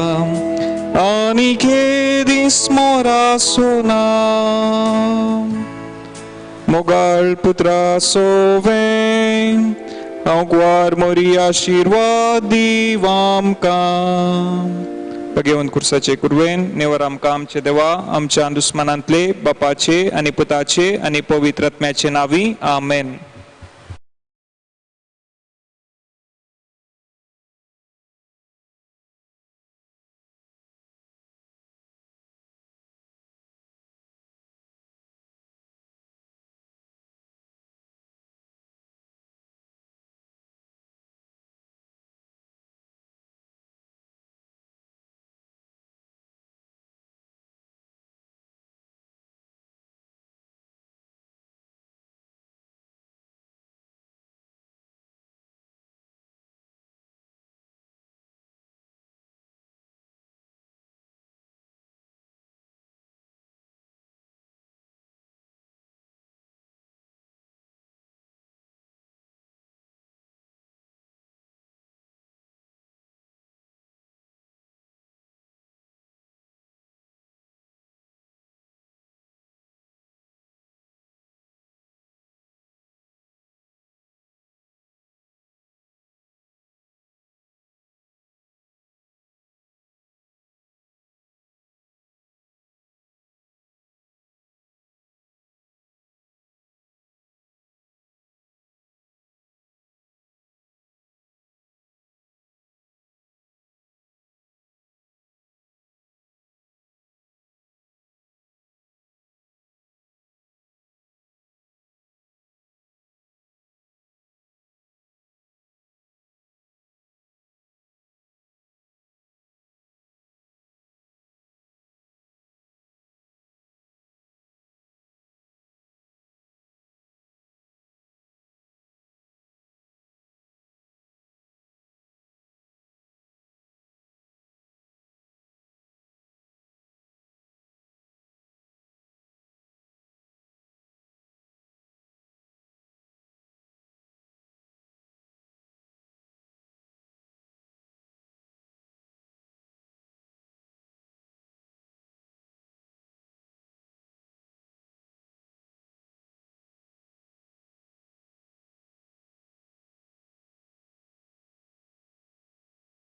आनी के दीस मोरासोना. मोगाळ पुत्रा सोवें आंकवार मोरी आशिर्वाद दीव आमकां. भगेवन खुर्साचे कुरवेन नेवर आमकां आमचे देवा आमच्या दुस्मानांतले बापाचे आनी पुताचे आनी पवित्र आत्म्याचे नांवी आमेन.